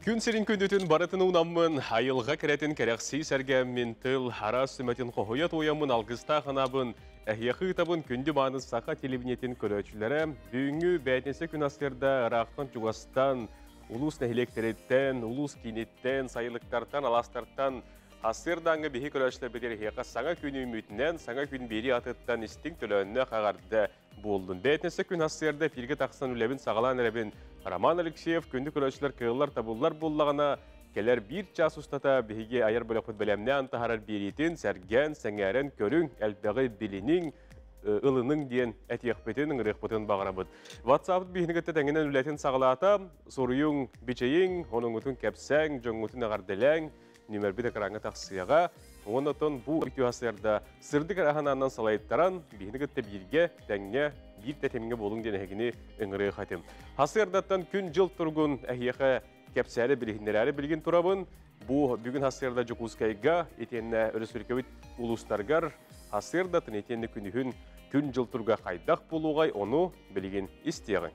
Күн сирин күндүтүн барытын уунаммын, айылҕа кэрэтин кэрэхсии сэргээммин, тыл араас сүмэтин хоһуйа туойаммын алгыстаах анаабын, эһиэхэ ыытабын күндү мааны саха телевидениетин көрөөччүлэрэ, бүгүҥҥү бээтинсэ күн астыырда ыраахтан чугастан, улуус нэһилиэктэриттэн, улуус кииниттэн, сайылыктартан, алаастартан Ассыырдааҥҥа биһи көрөөччүлэрбитигэр эһиэхэ саҥа күн үүммүтүнэн, саҥа күн биэрии атыттан истиҥ төлөөннөөх эҕэрдэ буоллун. Бээтинсэ күн ассыырда эфиргэ тахсан үлэбин саҕалаан эрэбин. Роман Алексеев күндү көрөөччүлэр кыаллар табыллар буоллаҕына, кэлэр биир чаас устата биһиги айар бөлөхпүт бэлэмнээн таһаарар биэриитин сэргээн, сэҥээрэн көрүҥ, элбэҕи билиниҥ, ылыныҥ диэн этиэхпитин, ыҥырыахпытын баҕарабыт. WhatsApp биһини кытта тэҥинэн үлэтин саҕалаата. Суруйуҥ, бичэйиҥ, онуҥҥутун кэпсээҥ, дьоҥҥутун эҕэрдэлээҥ. Нүмербит экраҥҥа тахсыаҕа. Уонна оттон бу үтүө сарсыарда сырдык ыраһанаанан салайтаран, биһини кытта бииргэ, тэҥҥэ, биир тэтимҥэ буолуҥ диэн эһигини ыҥырыах этим. Сарсыардаттан күн-дьыл туругун эһиэхэ кэпсээри билиһиннэрээри билигин турабын. Бу бүгүн сарсыарда Дьокуускайга, итиэннэ өрөспүүбүлүкэбит улуустарыгар сарсыардатын итиэннэ күнүһүн күн-дьыл туруга хайдах буолуоҕай, ону билигин истиэҕиҥ.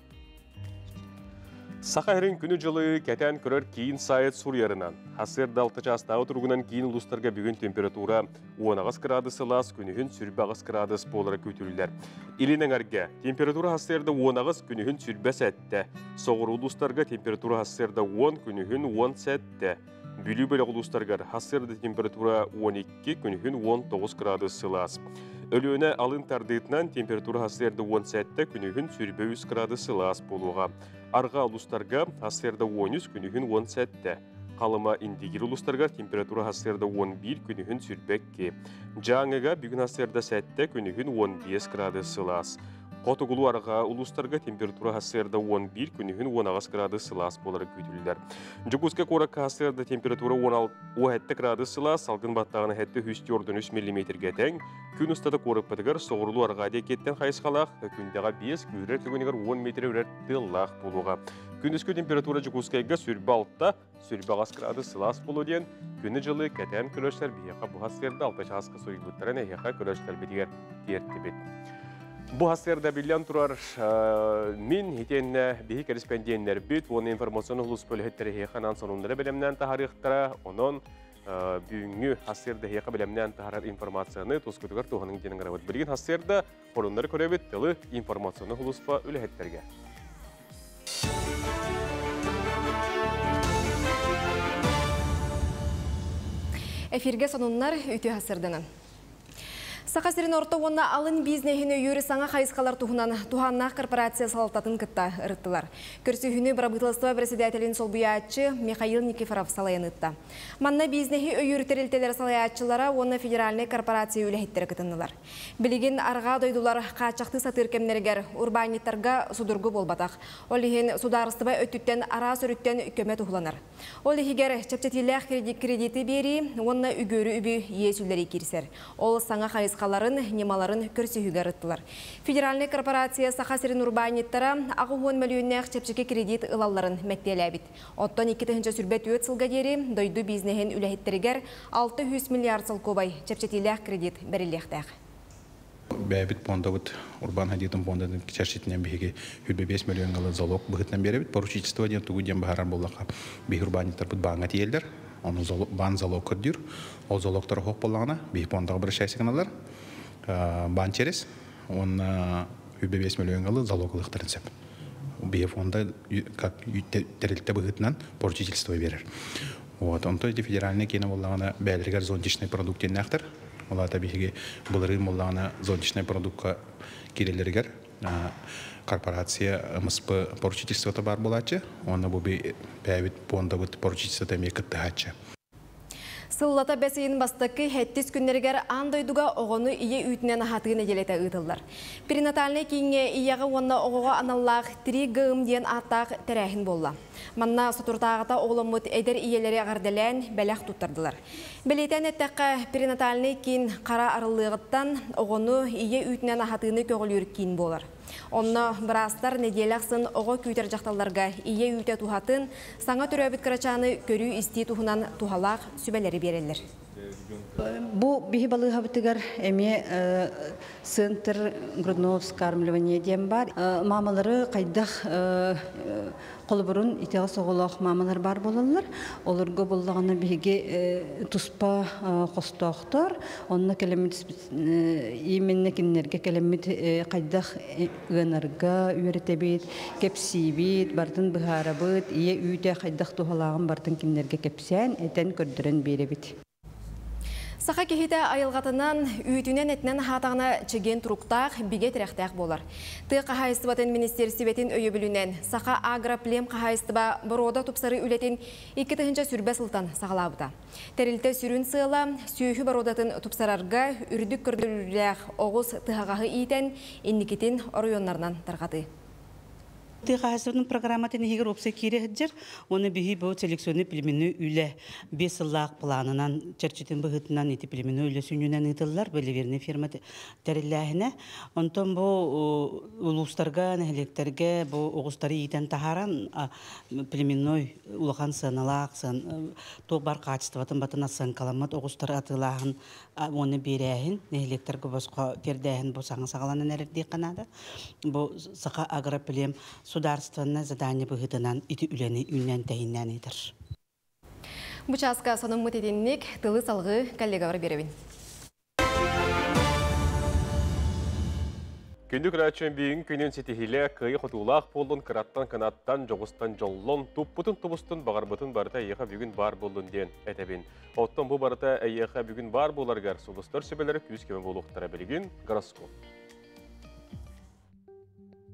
Саха сирин күнү-дьылы кэтээн көрөр киин сайт суруйарынан, сарсыарда 6 чаастааҕы туругунан киин улуустарга бүгүн температура 18 градус сылаас, күнүһүн 28 градус буолара күүтүллэр. Илин эҥэргэ температура сарсыарда 18, күнүһүн 27. Соҕуруу улуустарга температура сарсыарда 10, күнүһүн 17. Бүлүү бөлөх улуустарыгар сарсыарда температура 12, күнүһүн 19 градус сылаас. Өлүөнэ алын тардыытынан температура сарсыарда 17, күнүһүн 23 градус сылаас буолуоҕа. Арҕаа улуустарга сарсыарда 13, күнүһүн 17. Халыма Индигир улуустарыгар температура сарсыарда 11, күнүһүн 22. Дьааҥыга бүгүн сарсыарда 7, күнүһүн 15 градус сылаас. Хотугулуу арҕаа улуустарга температура сарсыарда 11, күнүһүн 18 градус сылаас буолара күүтүллэр. Дьокуускай куоракка сарсыарда температура 17 градус сылаас, салгын баттаҕына 743 миллиметргэ тэҥ. Күн устата куораппытыгар соҕуруу арҕаа диэкиттэн хайысхалаах, күндэҕэ 5, күүрэр түгэнигэр 10 метр үрэр тыаллаах буолуоҕа. Күнүскү температура Дьокуускайга 26, 28 градус сылаас буолуо диэн күнү-дьылы кэтээн көрөөччүлэр биһиэхэ бу сарсыарда 6 чааска суруйбуттарын эһиэхэ көрөөччүлэрбитигэр тиэртибит. Бу сарсыарда биллэн турар мин итиэннэ биһи кэриспэндиэннэрбит уонна информационный улуус үлэһиттэрэ эһиэхэ анаан сонуннары бэлэмнээн таһаарыахтара. Онон бүгүҥҥү сарсыарда эһиэхэ бэлэмнээн таһаарар информацияны тускутугар туһаныҥ диэн ыҥырабыт. Билигин сарсыарда Хоруннары көрөбүт тылы информационный улууспа үлэһиттэргэ. Эфиргэ сонуннар үтүө сырдынан. Саха сирин орто уонна алын бизнеһин өйүүр саҥа хайысхалар туһунан туһааннаах корпорация салалтатын кытта ырыттылар. Көрсүһүүнү бырабыыталыстыба председателин солбуйааччы Михаил Никифоров салайан ыытта. Манна бизнеһи өйүүр тэрилтэлэр салайааччылара уонна федеральнай корпорация үлэһиттэрэ кытыннылар. Билигин арҕаа дойдулар хааччахтыы сатыыр кэмнэригэр урбаанньыттарга судургу буолбатах. Ол иһин судаарыстыба өттүттэн араас өрүттэн көмө туһуланар. Ол иһигэр чэпчэтиилээх кредити биэрии уонна үгүөрү үбү иэс үллэрии киирсэр. Ол саҥа хайысхаларын, ньымаларын көрсүһүүгэ ырыттылар. Федеральнай корпорация Саха сирин урбаанньыттара 80 мөлүйүөннээх чэпчэки кредит ылалларын мэктиэлээбит. Оттон 2024 сылга диэри дойду бизнеһин үлэһиттэригэр 600 миллиард солкуобай чэпчэтиилээх кредит бэриллиэхтээх. Бэйэбит пуондабыт Урбаан хайдыытын пуондатын чэрчитинэн биһиги 25 миллион залог быһыытынан биэрэбит. Поручительство диэн тугу диэн быһаарар буоллахха, биһи урбаанньыттарбыт бааҥҥа тиийэллэр. Ону баан залог көрдүүр. Ол залогтара суох буоллаҕына, биһи пуондаҕа обращайся гыналлар. Баан через уонна 25 миллион залог ылыахтарын сөп. Биһи фонда как тэрилтэ быһыытынан поручительство биэрэр. Вот, онто ити федеральный киинэ буоллаҕына бэйэлэригэр зонтичный продукт диэннээхтэр. Ол аата биһиги былырыын буоллаҕына зонтичный продукка киирэллэригэр корпорация МСП поручительствота баар буолааччы. Уонна бу бэйэбит пуондабыт поручительствота эмиэ кыттыһааччы. Сыллата бэс ыйын бастакы сэттис күннэригэр аан дойдуга оҕону ийэ үүтүнэн аһатыы нэдиэлэтэ ыытыллар. Перинатальнай кииҥҥэ ийэҕэ уонна оҕоҕо аналлаах Три ГМ диэн ааттаах тэрээһин буолла. Манна соторутааҕыта оҕоломмут эдэр ийэлэри эҕэрдэлээн бэлэх туттардылар. Бэлиэтээн эттэххэ, перинатальнай киин хара арыллыаҕыттан оҕону ийэ үүтүнэн аһатыыны көҕүлүүр киин буолар. Онно быраастар нэдиэлэ ахсын оҕо күүтэр дьахталларга ийэ үүтэ туһатын, саҥа төрөөбүт кырачааны көрүү-истии туһунан туһалаах сүбэлэри биэрэллэр. Бу биһи балыыһабытыгар эмиэ центр грудного вскармливания диэн бар. Мамалары хайдах Холобурун итэҕэс оҕолоох маамалар баар буолаллар. Олорго буоллаҕына биһиги туспа хостоохтор, онно кэлэммит именно кинилэргэ кэлэммит хайдах ыанарга үөрэтэбит, кэпсиибит, бартын быһаарабыт, ийэ үүтэ хайдах туһалааҕын бартын кинилэргэ кэпсээн, этэн көрдөрөн биэрэбит. Саха киһитэ айылҕатынан, үүтүнэн этинэн аһаатаҕына чэгиэн туруктаах, бигэ тирэхтээх буолар. Тыа хаһаайыстыбатын министиэристибэтин өйөбүлүнэн Саха агроплем хаһаайыстыба боруода тупсарыы үлэтин 2020 сылтан саҕалаабыта. Тэрилтэ сүрүн сыала сүөһү боруодатын тупсарарга үрдүк көрдөрүүлээх оҕус тыһаҕаһы иитэн, инникитин оройуоннарынан тарҕатыы. Тыа хаһаайыстыбатын программатын иһигэр уопсай киирэ сылдьар уонна биһи бу селекционный племенной үлэ 5 сыллаах планынан чэрчитин быһыытынан ити племенной үлэ сүнньүнэн ыытыллар поливерный ферма тэриллээһинэ. Онтон бу улуустарга, нэһилиэктэргэ бу оҕустары иитэн таһааран племенной улахан сыаналаах туох бар качествотын батын оценкаламмыт оҕустары атыылааһын уонна биэрээһин нэһилиэктэргэ босхо тиэрдээһин бу саҥа саҕаланан эрэрдиэххэ наада. Бу Саха агроплем судаарыстыбаннай задание быһыытынан ити үлэни үүннээн-тэһииннээн ыытар. Бу чааска сонуммут итинник, тылы салгыы коллегалар биэрэбин. Күндү көрөөччүм бүгүн күнүн ситиһиилээх, кыайыы хотуулаах буоллун, кыраттан кынаттан, дьоҕустан дьоллон, туппутун тубустун, баҕарбытын барыта эйиэхэ бүгүн баар буоллун диэн этэбин. Оттон бу барыта эйиэхэ бүгүн баар буоларыгар сулустар сүбэлэрэ күүс-көмө буолуохтара билигин гороскоп.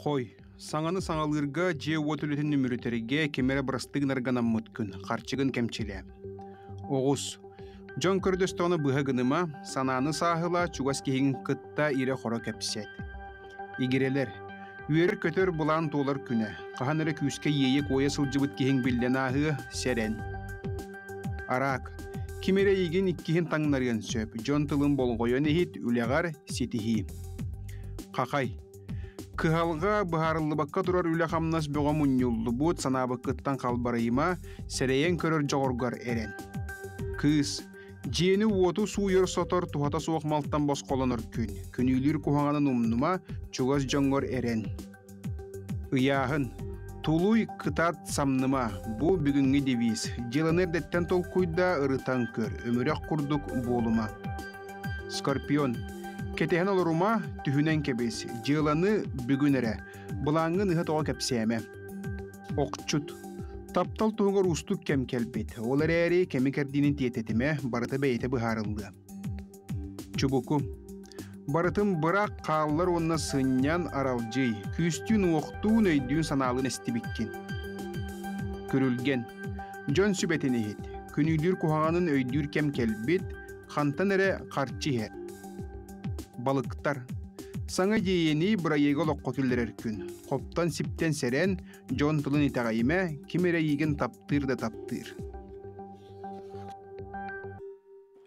Хой, саҥаны саҥалыырга дьиэ-уот үлэтин үмүрүтэргэ ким эрэ бырастыы гынарга анаммыт күн, харчыгын кэмчилээ. Оҕус, дьон көрдөстөҕүнэ быһа гыныма, санааны сааһылаа, чугас киһигин кытта ирэ-хоро кэпсэт. Игирэлэр, үөрэр-көтөр былаан туолар күнэ, хаһан эрэ күүскэ иэйэ-куойа сылдьыбыт киһиҥ биллэн ааһыа, сэрэн. Араак, ким эрэ эйигин иккиһин таҥнарыан сөп, дьон тылын болҕойон иһит, үлэҕэр ситиһии. Хахай, кыһалҕа быһаарыллыбакка турар үлэ-хамнас бөҕө мунньуллубут, санаабыккыттан халбарыйыма, сэрэйэн көрөр дьоҕургар эрэн. Кыыс, дьиэни-уоту сууйар-сотор туһата суох малтан босхолонор күн, күнүүлүүр куһаҕанын умнума, чугас дьоҥҥор эрэн. Ыйааһын, тулуй, кытаат, самныма, бу бүгүҥҥү девиз. Дьыаланы эрдэттэн толкуйдаа, ырытан көр, өмүрэх курдук буолума. Скорпион, кэтэһэн олорума, түһүнэн кэбис, дьыаланы бүгүн эрэ, былааҥҥын ыһа-тоҕо кэпсээмэ. Охчут, таптал туһугар уустук кэм кэлбит, ол эрээри кэми кэрдиинин тиэтэтимэ, барыта бэйэтэ быһаарыллыа. Чубуку, барытын быраах хааллар уонна сынньан аралдьый, күүстүүн-уохтуун өйдүүн-санаалыын эстибиккин. Күрүлгэн, дьон сүбэтин иһит, күнүүлүүр куһаҕанын өйдүүр кэм кэлбит, хантан эрэ харчы иһэр. Балыктар. Саҥа идиэйэни бырайыагы олоххо киллэрэр күн. Хоптон-сиптэн сэрэн, дьон тылын итэҕэйимэ, ким эрэ эйигин таптыыр да таптыыр.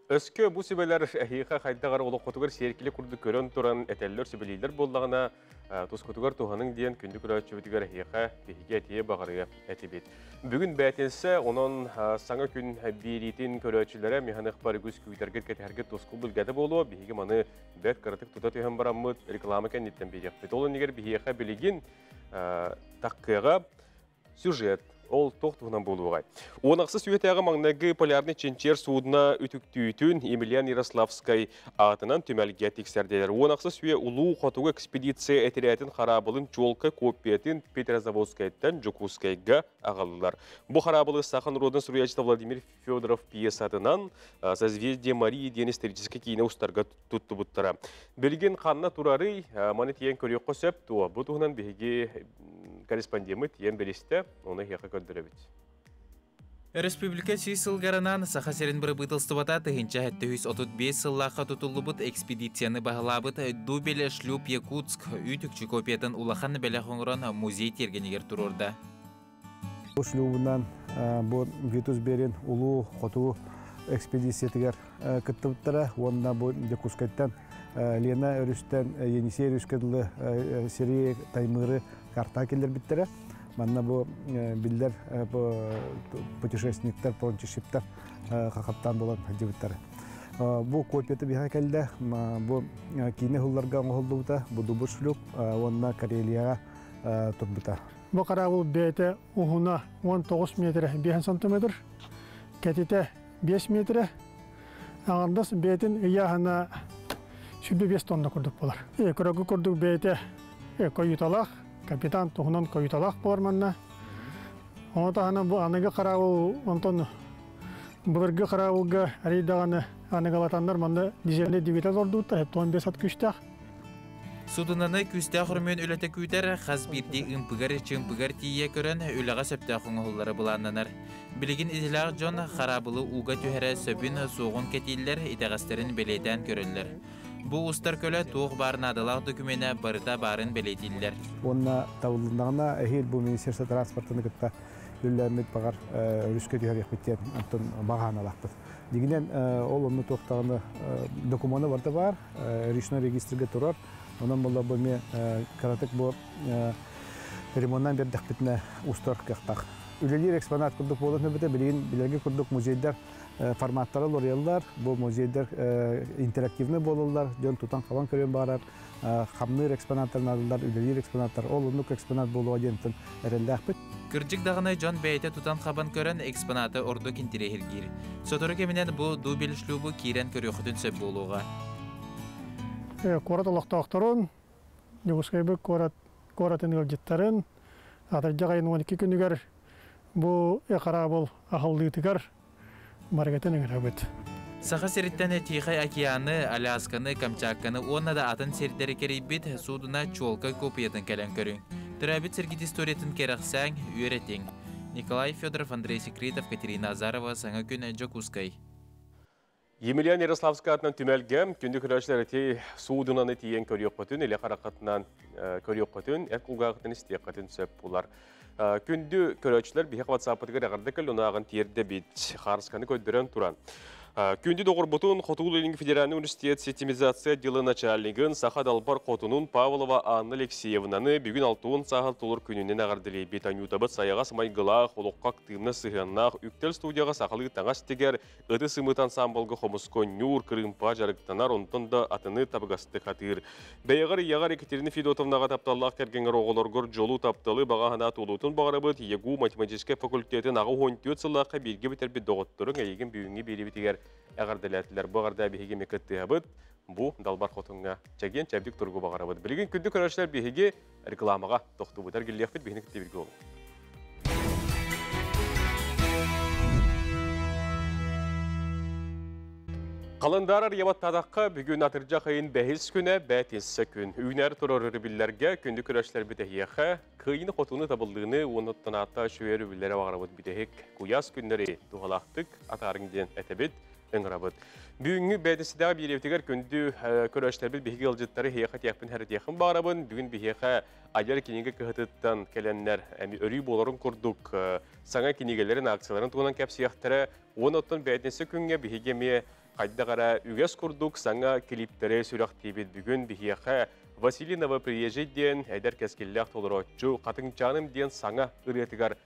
Өскө бу сүбэлэр эһиэхэ хайдах эрэ олоххутугар сиэркилэ курдук көрөн туран этэллэр, сүбэлииллэр буоллаҕына, тускутугар туһаныҥ диэн күндү көрөөччүбүтүгэр эһиэхэ биһиги этиэ баҕарыа этибит. Бүгүн бээтинсэ, онон саҥа күн биэриитин көрөөччүлэрэ миһаныхпар үгүс күүтэргит кэтэһэргит тускул билгэтэ буолуо. Биһиги маны бэрт кыратык тута түһэн бараммыт реклама кэнниттэн биэриэхпит. Ол иннигэр биһиэхэ билигин таккыаҕа сюжет ол туох туһунан буолуоҕай? 16 үйэтээҕи маҥнайгы полярный чинчийэр суудуна үтүктүүтүн Емельян Ярославскай аатынан түмэлгэ тиксэрдилэр. 16 үйэ Улуу Хотугу экспедиция этэрээтин хараабылын чуолкай копиятын Петрозаводскайтан Дьокуускайга аҕаллылар. Бу хараабылы саха норуотун суруйааччыта Владимир Федоров пьесатынан «Созвездие Марии» диэн историческай киинэ устарга туттубуттара. Билигин ханна турарый, маны тиийэн көрүөххэ сөп дуо? Бу туһунан биһиги корреспондеммыт тиийэн билистэ, ону эһиэхэ көрдөрөбүт. Өрөспүүбүлүкэ сүүс сылгарынан Саха сирин бырабыыталыстыбата 1735 сыллаахха тутуллубут экспедицияны баһылаабыт Дубель шлюп Якутск үүт-үкчү копиятын улахан бэлэх оҥорон музей тиэргэнигэр туруорда. Бу шлюбунан бу Витус Берин Улуу Хотугу экспедициятыгар кыттыбыттара уонна бу Дьокуускайтан Лена өрүстэн Енисей өрүскэ дылы сири Таймыры картаҕа киллэрбиттэрэ. Манна бу биллэр путешественниктар, прончищиктар хахаптаан буолан сылдьыбыттара. Бу копията биһиэхэ кэллэ. Бу киинэ уһулларга оҥоһуллубута, бу дубур шлюп уонна Карелияҕа турбута. Бу карабыл бэйэтэ уһуна 19 метр 5 сантиметр, кэтитэ 5 метр, аҥардас бэйэтин ыйааһына 25 тонна курдук буолар. Көрөгү курдук бэйэтэ койуталаах, капитан туһунан койуталаах буолар манна. Ону таһынан бу аныгы карабыл онтон былыргы карабылга арыйдаҕаны аныгалатаннар манна дизельный двигатель ордубуттар, 15 ат күстээх. Судунаны күүстээх өрөмүөн үлэтэ күүтэр, хас биирдии ымпыгар-чымпыгар тиийэ көрөн, үлэҕэ сөптөөх оҥоһуллара былааннанар. Билигин идэлээх дьон хараабылы ууга түһэрэ сөбүн, суоҕун кэтииллэр, итэҕэстэрин бэлиэтээн көрөллөр. Бу устар көлө туох баар наадалаах докумена барыта баарын бэлиэтииллэр. Уонна табыллыннаҕына эһиил бу министерство транспортын кытта үллэммит баҕар өрүскэ түһэриэхпит диэн онтон баҕаһаналаахпыт. Дигинэн ол онну туохтаҕына докумуона барыта баар, речной регистрга турар. Онон буолла бу эмиэ кыратык бу ремоннан биэрдэхпитинэ устар кыахтаах. Үлэлиир экспонат курдук буолан эбитэ билигин билэргэ курдук музейдар форматтара лоруйаллар. Бу музейдар интерактивный буолаллар, дьон тутан-хабан көрүөн баҕарар, хамныыр экспонаттар наадалар, үлэлиир экспонаттар. Ол оннук экспонат буолуо диэнтэн эрэллээхпит. Кырдьык даҕаны дьон бэйэтэ тутан-хабан көрөн экспонаты ордук интэриэһиргиир. Сотору кэминэн бу дубель шлюбу киирэн көрүөххүтүн сөп буолуоҕа. Куорат олохтоохторун, Дьокуускайбыт куорат куоратын ыалдьыттарын атырдьах айын 12 күнүгэр бу хараабыл аһыллыытыгар барыгытын ыҥырабыт. Саха сириттэн Тихай океаны, Алясканы, Камчатканы уонна да атын сирдэри кэрийбит суудуна чуолкай копиятын кэлэн көрүҥ. Төрөөбүт сиргит историятын кэрэхсээҥ, үөрэтиҥ. Николай Федоров, Андрей Секретов, Катерина Азарова, Саҥа күн, Дьокуускай. Емельян Ярославскай атынан түмэлгэ күндү көрөөччүлэр ити суудунаны тиийэн көрүөххүтүн, илэ хараххытынан көрүөххүтүн, эт кулгааххытын истиэххитин сөп булар. Күндү көрөөччүлэр биһиэхэ WhatsApp-ытыгар эҕэрдэ кэллунааҕын тиэрдэбит. Хаарысканы көрдөрөн туран. Күндү доҕорбутун Хотугу-Илиҥҥи федеральный университет системизация отдела начальнигын Саха далбар хотунун Павлова Анна Алексеевнаны бүгүн алтуон сааһын толор күнүнэн эҕэрдэлиибит. Анютабыт сайаҕас майгылаах, олоххо актыыбына сыһыаннаах, үктэл студияҕа сахалыы таҥас тигэр, Ыты сымыт ансаамбылга хомуска ньуур, кырыымпа дьарыктанар, онтон да атыны табыгастык хатыыр. Бэйэҕэр ийэҕэр Екатерина Федотовнаҕа тапталлаах кэргэҥҥэр оҕолоргор дьолу, тапталы, баҕа санаа туолуутун баҕарабыт. ЕГУ математическай факультетын 84 сыллаахха бииргэ бүтэрбит доҕотторуҥ эйигин бүгүҥҥү биэриибитигэр эҕэрдэлээтилэр. Бу эҕэрдэ биһиги эмиэ кыттыһабыт. Бу Далбар Хотуҥҥа чэгиэн чэбдик туругу баҕарабыт. Билигин күндү көрөөччүлэр биһиги рекламаҕа тохтубут. Эргиллиэхпит биһини кытта бииргэ буолуҥ. Халандаар арыйабаттаатахха бүгүн атырдьах ыйын бэһис күнэ бээтинсэ күн. Үүнэр турар өрөбүллэргэ күндү көрөөччүлэрбит эһиэхэ кыайыны-хотууну табыллыыны уонна оттонаатта үчүгэй өрөбүллэри баҕарабыт бүтэһик куйаас күннэри туһалаахтык атаарыҥ диэн этэбит ыҥырабыт. Бүгүҥҥү бээтинсэдээҕи биэриэбитигэр күндү көрөөччүлэрбит биһиги ыалдьыттары эһиэхэ тиэхпин хэрэтиэххин баҕарабын. Бүгүн биһиэхэ айар кинигэ кыһатыттан кэлэннэр эми өрүү буоларын курдук саҥа кинигэлэрин акцияларын туһунан кэпсиэхтэрэ. Уонна оттон бээтинсэ күҥҥэ биһиги эмиэ хайдах эрэ үгэс курдук саҥа клиптэри сүрэхтиибит. Бүгүн биһиэхэ Василий Новоприезжий диэн эдэр кэскиллээх толорооччу Хатыҥчааным диэн саҥа ырыатыгар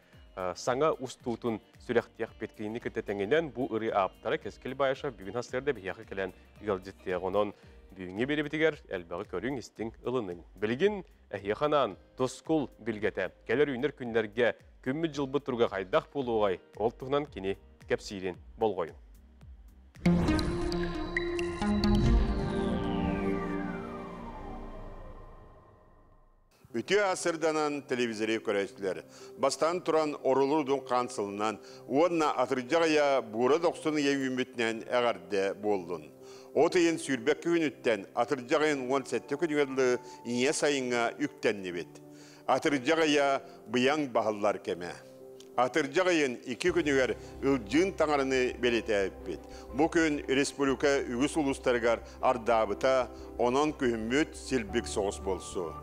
саҥа устуутун сүрэхтиэхпит. Кинини кытта тэҥинэн бу ырыа ааптара Кэскил Баишев бүгүн сарсыарда биһиэхэ кэлэн ыалдьыттыах. Онон бүгүҥҥү биэриибитигэр элбэҕи көрүҥ, истиҥ, ылыныҥ. Билигин эһиэхэ анаан тускул билгэтэ. Кэлэр үүнэр күннэргэ күммүт-дьылбыт туруга хайдах буолуоҕай, ол туһунан кини кэпсиирин болҕойуҥ. Үтүө асырданан телевизори көрөөччүлэр. Бастаан туран орулурдун хаансылынан уонна атырдьах ыйа буура дохсун ыйа үүммүтүнэн эҕэрдэ буоллун. От ыйын сүүрбэ күнүттэн атырдьах ыйын 17 күнүгэр дылы ийэ сайыҥҥа үктэннибит. Атырдьах ыйа быйаҥ баһыллар кэмэ. Атырдьах ыйын 2 күнүгэр Ылдьыын таҥараны бэлиэтээбиппит. Бу күн республика үгүс улуустарыгар ардаабыта, онон күһүммүт силбик соҕус буолсу.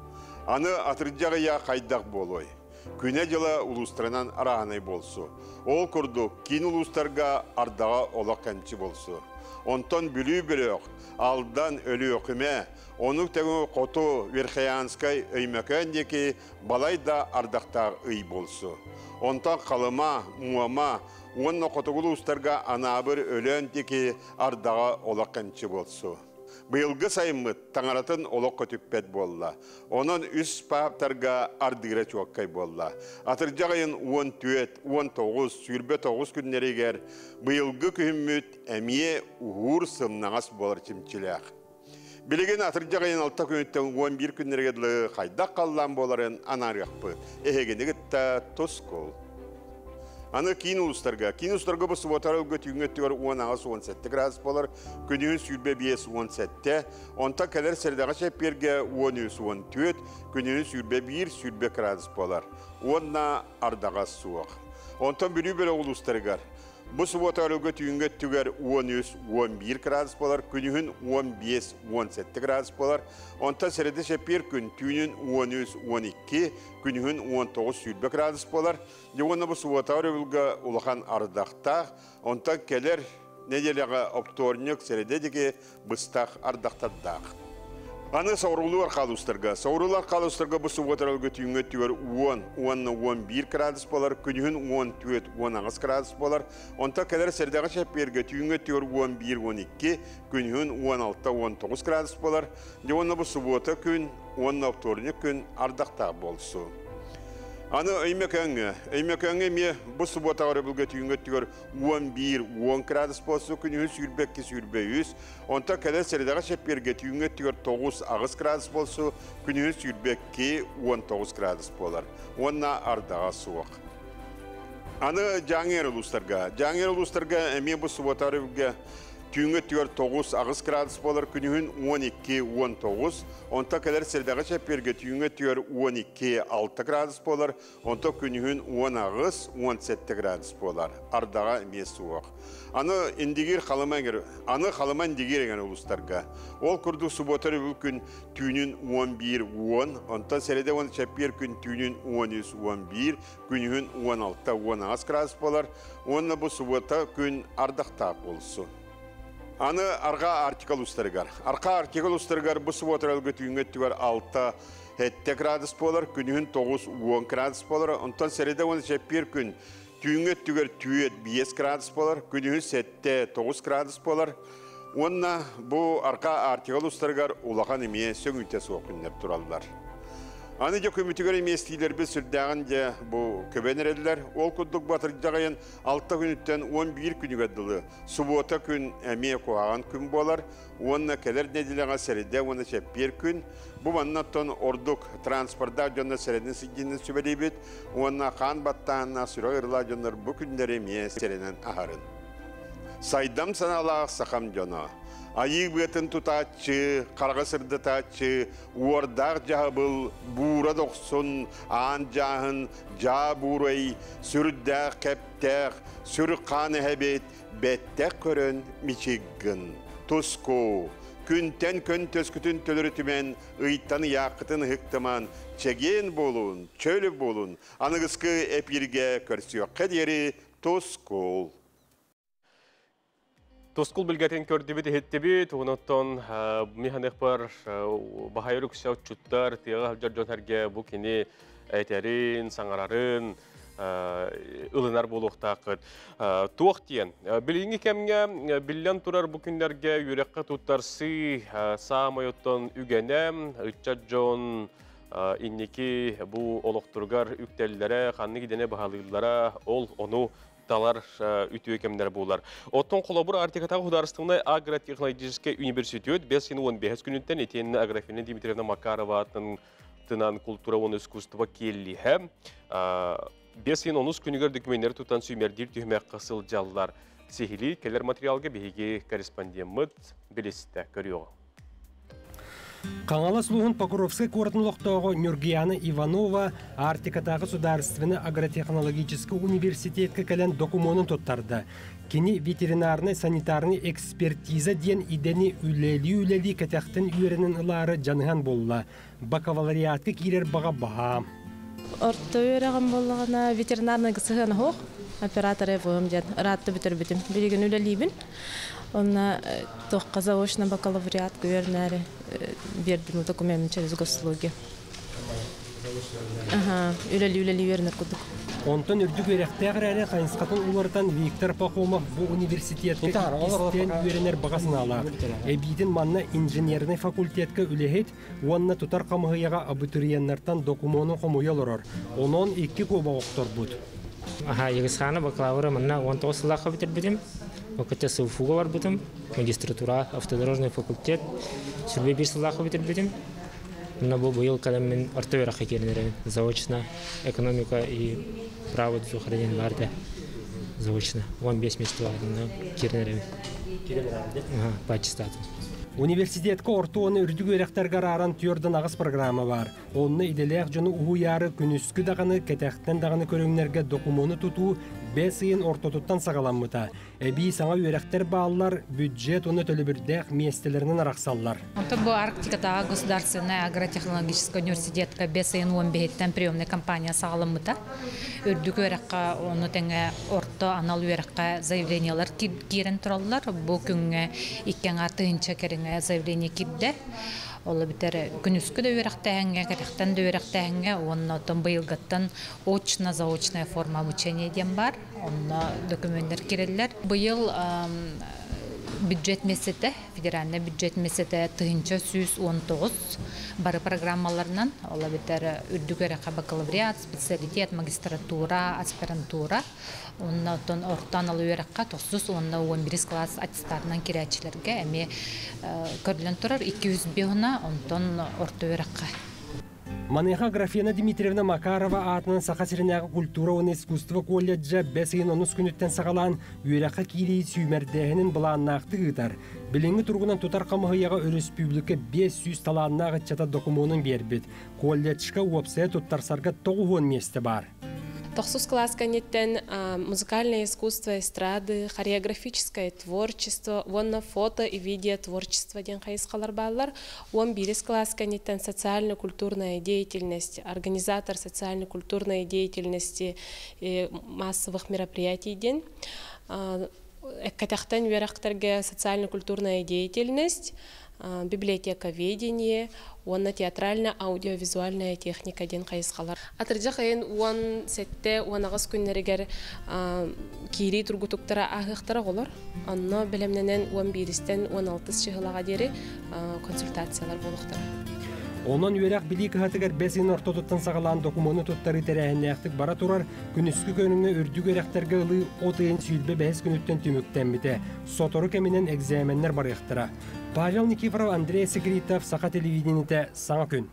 Аны атырдьах ыйа хайдах буолуой? Күнэ-дьыла улуустарынан арааһынай буолсу. Ол курдук, киин улуустарга ардаҕа олох кэмчи буолсу. Онтон Бүлүү бөлөх, Алдан, Өлүөхүмэ, ону тэҥэ Хоту, Верхоянскай, Өймөкөөн диэки балай да ардахтаах ый буолсу. Онтон Халыма, Муома уонна хотугу улуустарга Анаабыр, Өлөөн диэки ардаҕа олох кэмчи буолсу. Быйылгы сайыммыт таҥаратын олох көтүппэт буолла. Онон үс пааптарга ардыыра чуоккай буолла. Атырдьах ыйын 14, 19, 29 күннэригэр быйылгы күһүммүт эмиэ уһуур сымнаҕас буолар чимчилээх. Билигин атырдьах ыйын 6 күнүттэн 11 күннэригэр дылы хайдах халлаан буоларын анаарыахпыт. Эһигини кытта тускул. Аны киин улуустарга. Киин улуустарга бу субуотара ылга түүҥҥү өттүгэр 18-17 градус буолар, күнүһүн 25-17, онтон кэлэр сэрэдэҕэ чэппиэргэ 13-14, күнүһүн 21-20 градус буолар. Уонна ардаҕа суох. Онтон Бүлүү бөлөх улуустарыгар бу субуота өрүлгэ түүҥҥү өттүгэр 13-11 градус буолар, күнүһүн 15-17 градус буолар. Онтон сэрэдэ чэппиэр күн түүнүн 13-12, күнүһүн 19-20 градус буолар. Дьэ уонна бу субуотаҕа өрөбүлгэ улахан ардахтаах, онтон кэлэр нэдиэлэҕэ оптуорунньук сэрэдэ диэки быстах ардахтардаах. Аны соҕуруулуу архаалуустарга. Соҕуруулуу архаалуустарга бу субуота өрөбүлгэ түүҥҥү өттүгэр 10 уонна 11 градус буолар, күнүһүн 14 18 градус буолар. Онтон кэлэр сэрэдэҕэ чэппиэргэ түүҥҥү өттүгэр 11-12, күнүһүн 16-19 градус буолар. Дьэ уонна бу субуота күн уонна оптуорунньук күн ардахтаах буолсу. Аны Өймөкөөҥҥө. Өймөкөөҥҥө эмиэ бу субуотаҕа өрөбүлгэ түүҥҥү өттүгэр 11-10 градус буолсу, күнүһүн 22-23, онтон кэлэр сэрэдэҕэ чэппиэргэ түүҥҥү өттүгэр 9-8 градус буолсу, күнүһүн 22-19 градус буолар. Уонна ардаҕа суох. Аны Дьааҥы улуустарга. Дьааҥы улуустарга эмиэ бу субуота өрөбүлгэ түүҥҥү өттүгэр 9-8 градус буолар, күнүһүн 12-19, онтон кэлэр сэрдэҕэ чэппиэргэ түүҥҥү өттүгэр 12-6 градус буолар, онтон күнүһүн 18-17 градус буолар. Ардаҕа эмиэ суох. Аны Индигир Халыма эҥэр, аны Халыма Индигир эҥэр улуустарга. Ол курдук субуота өрөбүл күн түүнүн 11-10, онтон сэрэдэ уонна чэппиэр күн түүнүн 13-11, күнүһүн 16-18 градус буолар уонна бу субуота күн ардахтаах буолсу. Аны Арҕаа Арктика улуустарыгар. Арҕаа Арктика улуустарыгар бу субуота өлгө түүҥҥү өттүгэр 6-7 градус буолар, күнүһүн 9-10 градус буолар, онтон сэрэдэ уонна чэппиэр күн түүҥҥү өттүгэр 4-5 градус буолар, күнүһүн 7-9 градус буолар. Уонна бу Арҕаа Арктика улуустарыгар улахан эмиэ сөҥүүтэ суох күннэр тураллар. Аны дьэ көмүтүгэр эмиэстиилэрбит сүрдээҕин дьэ бу көбөн эрэллэр. Ол курдук батырдьах ыйын 6 күнүттэн 11 күнүгэр дылы субуота күн эмиэ куһаҕан күн буолар уонна кэлэр нэдиэлэҕэ сэрэдэ уонна чэппиэр күн. Бу маннаттан ордук транспордаах дьонно сэрэдин сидьинин сүбэлиибит уонна хаан баттааһыннаах сүрэх ыарыылаах дьоннор бу күннэри эмиэ сэрэнэн аһарын. Сайдам санаалаах сахам дьоно. Айыы быатын тутааччы, хараҕы сырдатааччы, уордаах дьаһабыл, буура дохсун, аан дьааһын, дьаа буурай, сүрдээх кэптээх, сүр хаан эһэбит, бэттэх көрөн мичиггын. Туску, күнтэн күн төскүтүн төлөрүтүмэн, ыйтан ыйааххытын ыһыктыман, чэгиэн буолун, чөл буолун, аныгыскы эпииргэ көрсүөххэ диэри тускул. Тускул билгэтин көрдүбүт, иһиттибит, онуттан миханыхпар баһайыр үксэ отчуттар, тыаҕа сылдьар дьон сэргэ бу кини этэрин, саҥарарын ылынар буолуохтааххыт. Туох диэн, билиҥҥи кэмҥэ биллэн турар бу күннэргэ үөрэххэ туттарсыы саамай оттон үгэнэ, ыччат дьон инники бу олохторугар үктэллэрэ, ханнык идэни баһылыыллара, ол ону талар үтүө кэмнэр буолар. Оттон холобур Арктикатааҕы Художественнай агротехнологическай университет 515 күнүттэн итиэннэ Аграфена Дмитриевна Макарова тынан культура уонна искусство киэллиһэ 5 10 күнүгэр документары тутан сүүмэрдиир түһүмэххэ сылдьаллар. Сиһилии кэлэр материалга биһиги корреспондеммыт билистэ көрүөҕүҥ. Хаҥалас улууһун Покровскай куоратын олохтооҕо Нюргияна Иванова Арктикатааҕы государственнай агротехнологическай университетка кэлэн докумуонун туттарда. Кини ветеринарнай санитарнай экспертиза диэн идэни үлэлии-үлэлии кэтэхтэн үөрэнэн ылаары дьаныһан буолла. Бакалавриатка киирэр баҕа баһаам. Орто үөрэҕим буоллаҕына ветеринарнай сыһыана суох, оператор ЭВМ диэн ыраатта бүтэрбитим. Билигин үлэлиибин. Онно туохха заочно бакалавриатка үөрэнээри биэрдим документин через госуслуги. Ага, үлэлии үлэлии үөрэнэр курдук. Онтон үрдүк үөрэхтээх эрээри хайысхатын уларытан Виктор Пахомов бу университетка иккистээн үөрэнэр баҕа санаалаах. Эбиитин манна инженернэй факультетка үлэһит уонна тутар хамыһыйаҕа абитуриеннартан докумуону хомуйа олорор. Онон икки куобах охторбут. Аха, Егисхана бакалавра манна 19 сыллаахха бүтэрбитим. Окко СУФУга барбытым. Магистратура, автодорожный факультет. Сүрбэ биир сыллаахха бүтэрбитим. Мына бу быйыл кэлэммин орто үөрэххэ киирэн эрэбин. Заочно экономика и право дьухарыйан бар да. Заочно. 15 месяц киирэн эрэбин. Киирэн эрэбин. Ага, по аттестату. Университетка орто уонна үрдүк үөрэхтэргэ арааран түөртэн аҕыс программа баар. Онно идэлээх дьону уһуйаары күнүскү даҕаны, кэтэхтэн даҕаны көрүҥнэргэ докумуону тутуу бэс ыйын ортотуттан саҕаламмыта. Эбии саҥа үөрэхтэр бааллар, бюджет уонна төлөбүрдээх миэстэлэринэн арахсаллар. Онтон бу Арктикатааҕы государственнай агротехнологическай университетка бэс ыйын 15-тэн приемнай кампания саҕаламмыта. Үрдүк үөрэххэ, ону тэҥэ орто анал үөрэххэ заявлениелар киирэн тураллар. Бу күҥҥэ икки аҥаар тыһыынча кэриҥэ заявление киирдэ. Ол эбэтэр күнүскү да үөрэхтээһиҥҥэ, кэтэхтэн да үөрэхтээһиҥҥэ уонна оттон быйылгыттан очно-заочная форма обучения диэн баар. Онно докумуоннар кирэллэр. Быйыл бюджет миэстэтэ, федеральный бюджет миэстэтэ 1119 бары программаларынан, ол эбэтэр үрдүк үөрэххэ бакалавриат, специалитет, магистратура, аспирантура, онно оттон орто анал үөрэххэ тохсус уонна 11 класс аттестатынан кирээччилэргэ эмиэ көрүлэн турар 205 онтон орто үөрэххэ. Маныаха Графена Дмитриевна Макарова аатынан Саха сиринээҕи культура уонна искусство колледжа бэс ыйын онус күнүттэн саҕалаан үөрэххэ киирии сүүмэрдээһинин былааннаахтык ыытар. Билиҥҥи туругунан тутар хамыһыйаҕа өрөспүүбүлүкэ 500 талааннаах ыччата докумуонун биэрбит. Колледжка уопсайа туттарсарга 90 миэстэ баар. Тохсус класс кэнниттэн музыкальное искусство эстрады, хореографическое творчество уонна фото и видео творчество диэн хайысхалар бааллар. 11 класс кэнниттэн социально-культурная деятельность, организатор социально-культурной деятельности массовых мероприятий диэн. Кэтэхтэн үөрэхтэргэ социально-культурная деятельность, библиотековедение уонна театрально-аудиовизуальная техника диэн хайысхалар. Атырдьах ыйын 17-18 күннэригэр киирии тургутуктара ааһыахтара оҕолор. Онно бэлэмнэнэн 11-тэн 16 чыһылаҕа диэри консультациялар буолуохтара. Онон үөрэх билии кыһатыгар бэс ыйын ортотуттан саҕалаан докумуону туттарыы тэрээһиннээхтик бара турар. Күнүскү көрүҥҥэ үрдүк үөрэхтэргэ ылыы от ыйын 25 күнүттэн түмүктэммитэ. Сотору кэминэн экзаменнэр барыахтара. Павел Никифоров, Андрей Секретов, Саха телевидениетэ, Саҥа күн.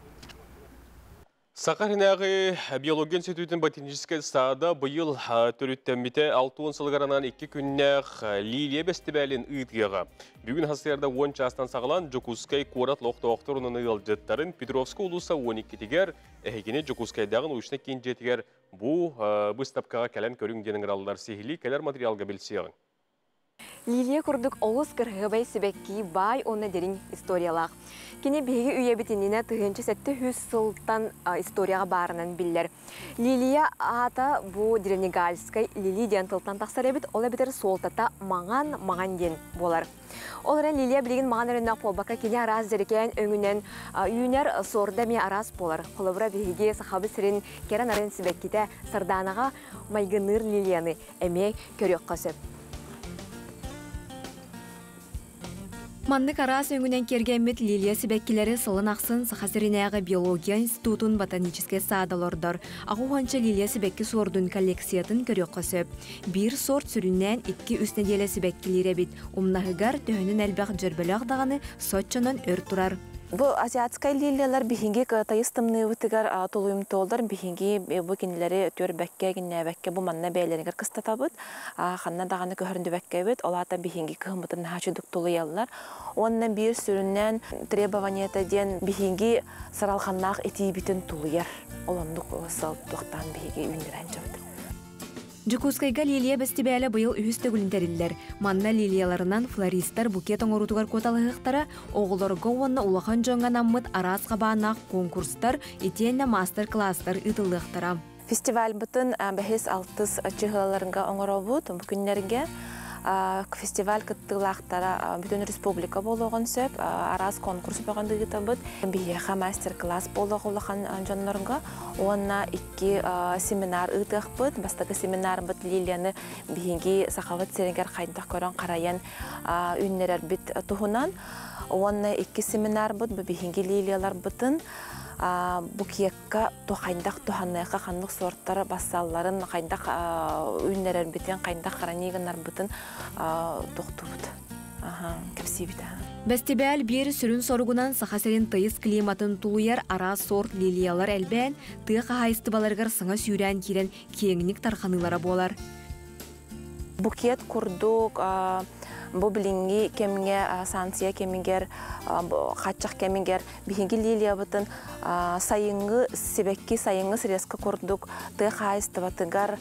Саха сиринээҕи биология институтун ботаническай саада быйыл төрүттэммитэ 60 сылыгар анаан икки күннээх Лилия бэстибээлин ыытыаҕа. Бүгүн сарсыарда 10 чаастан саҕалаан Дьокуускай куорат олохтоохторун ыалдьыттарын Петровскай улууса 12-тигэр эһигини Дьокуускайдааҕы научнай киин дьиэтигэр бу быыстапкаҕа кэлэн көрүҥ диэн ыҥыраллар. Сиһилии кэлэр материалга билсиэҕиҥ. Лилия курдук олус кыраһыабай сибэкки баай уонна дириҥ историялаах. Кини биһиги үйэбит иннинэ 1700 сылтан историяҕа баарынан биллэр. Лилия аата бу древнегальскай лили диэн тылтан тахсар эбит, ол эбэтэр суолтата маҥан маҥан диэн буолар. Ол эрэн Лилия билигин маҥан өрөннөөх буолбакка кини араас дьэрэкээн өҥүнэн үүнэр суорда эмиэ араас буолар. Холобура биһиги Сахабыт сирин кэрэ нарын сибэккитэ Сардаанаҕа майгынныыр Лилияны эмиэ көрүөххэ сөп. Маннык араас өҥүнэн киэргэммит лилия сибэккилэри сылын ахсын Саха сиринээҕи биология институтун ботаническай саада олордор. Аҕыс лилия сибэкки суордун коллекциятын көрүөххэ сөп. Биир сорт сүрүннээн 2-3 нэдиэлэ сибэккилиир эбит. Умнаһыгар төһөнөн элбэх дьөрбөлөөх даҕаны соччонон өр турар. Бу азиатскай лилиялар биһиги тыйыс тымныыбытыгар тулуйумтуоллар, биһиги бу кинилэри түөрбэккэ, киннээбэккэ бу манна бэйэлэригэр кыстатабыт, ханна даҕаны көһөрүндүбэккэбит, ол аата биһиги кыһыммытын наһаа үчүгдүк тулуйаллар. Уонна биир сүрүннээн требованиета диэн биһиги саралханнаах итиибитин тулуйар. Ол оннук сыл туохтаан биһиги үүннэрэн дьабыт. Дьокуускайга лилия бэстибээлэ быйыл үһүс төгүлүн тэриллэр. Манна лилияларынан флористар букет оҥоруутугар куоталаһыахтара, оҕолорго уонна улахан дьоҥҥо анаммыт араас хабааннаах конкурстар итиэннэ мастер-класстар ыытыллыахтара. Фестивальбытын бэһис алтыс чыһыларга оҥоробут бу күннэргэ. Фестиваль кыттыылаахтара бүтүн республика буолуоҕун сөп, араас конкурс бөҕөн ыытабыт. Биһиэхэ мастер-класс буолуох улахан дьоннорго уонна икки семинар ыытыахпыт. Бастакы семинарбыт Лилияны биһиги Сахабыт сиригэр хайдах көрөн харайан үүннэрэрбит туһунан. Уонна икки семинарбыт бу биһиги лилияларбытын букетка хайдах туһаныахха, ханнык сорттар бассалларын, хайдах үүннэрэрбитин, хайдах хранить гынарбытын тохтубут. Кэпсиибит. Бэстибээл биир сүрүн соругунан Саха сирин тыйыс климатын тулуйар араас сорт лилиялар элбээн, тыа хаһаайыстыбаларыгар саҥа сүүрээн киирэн киэҥник тарҕаныылара буолар. Букет курдук бу билиҥҥи кэмҥэ санкция кэмигэр, хааччах кэмигэр биһиги лилиябытын сайыҥҥы сибэкки, сайыҥҥы средство курдук тыа хаһаайыстыбатыгар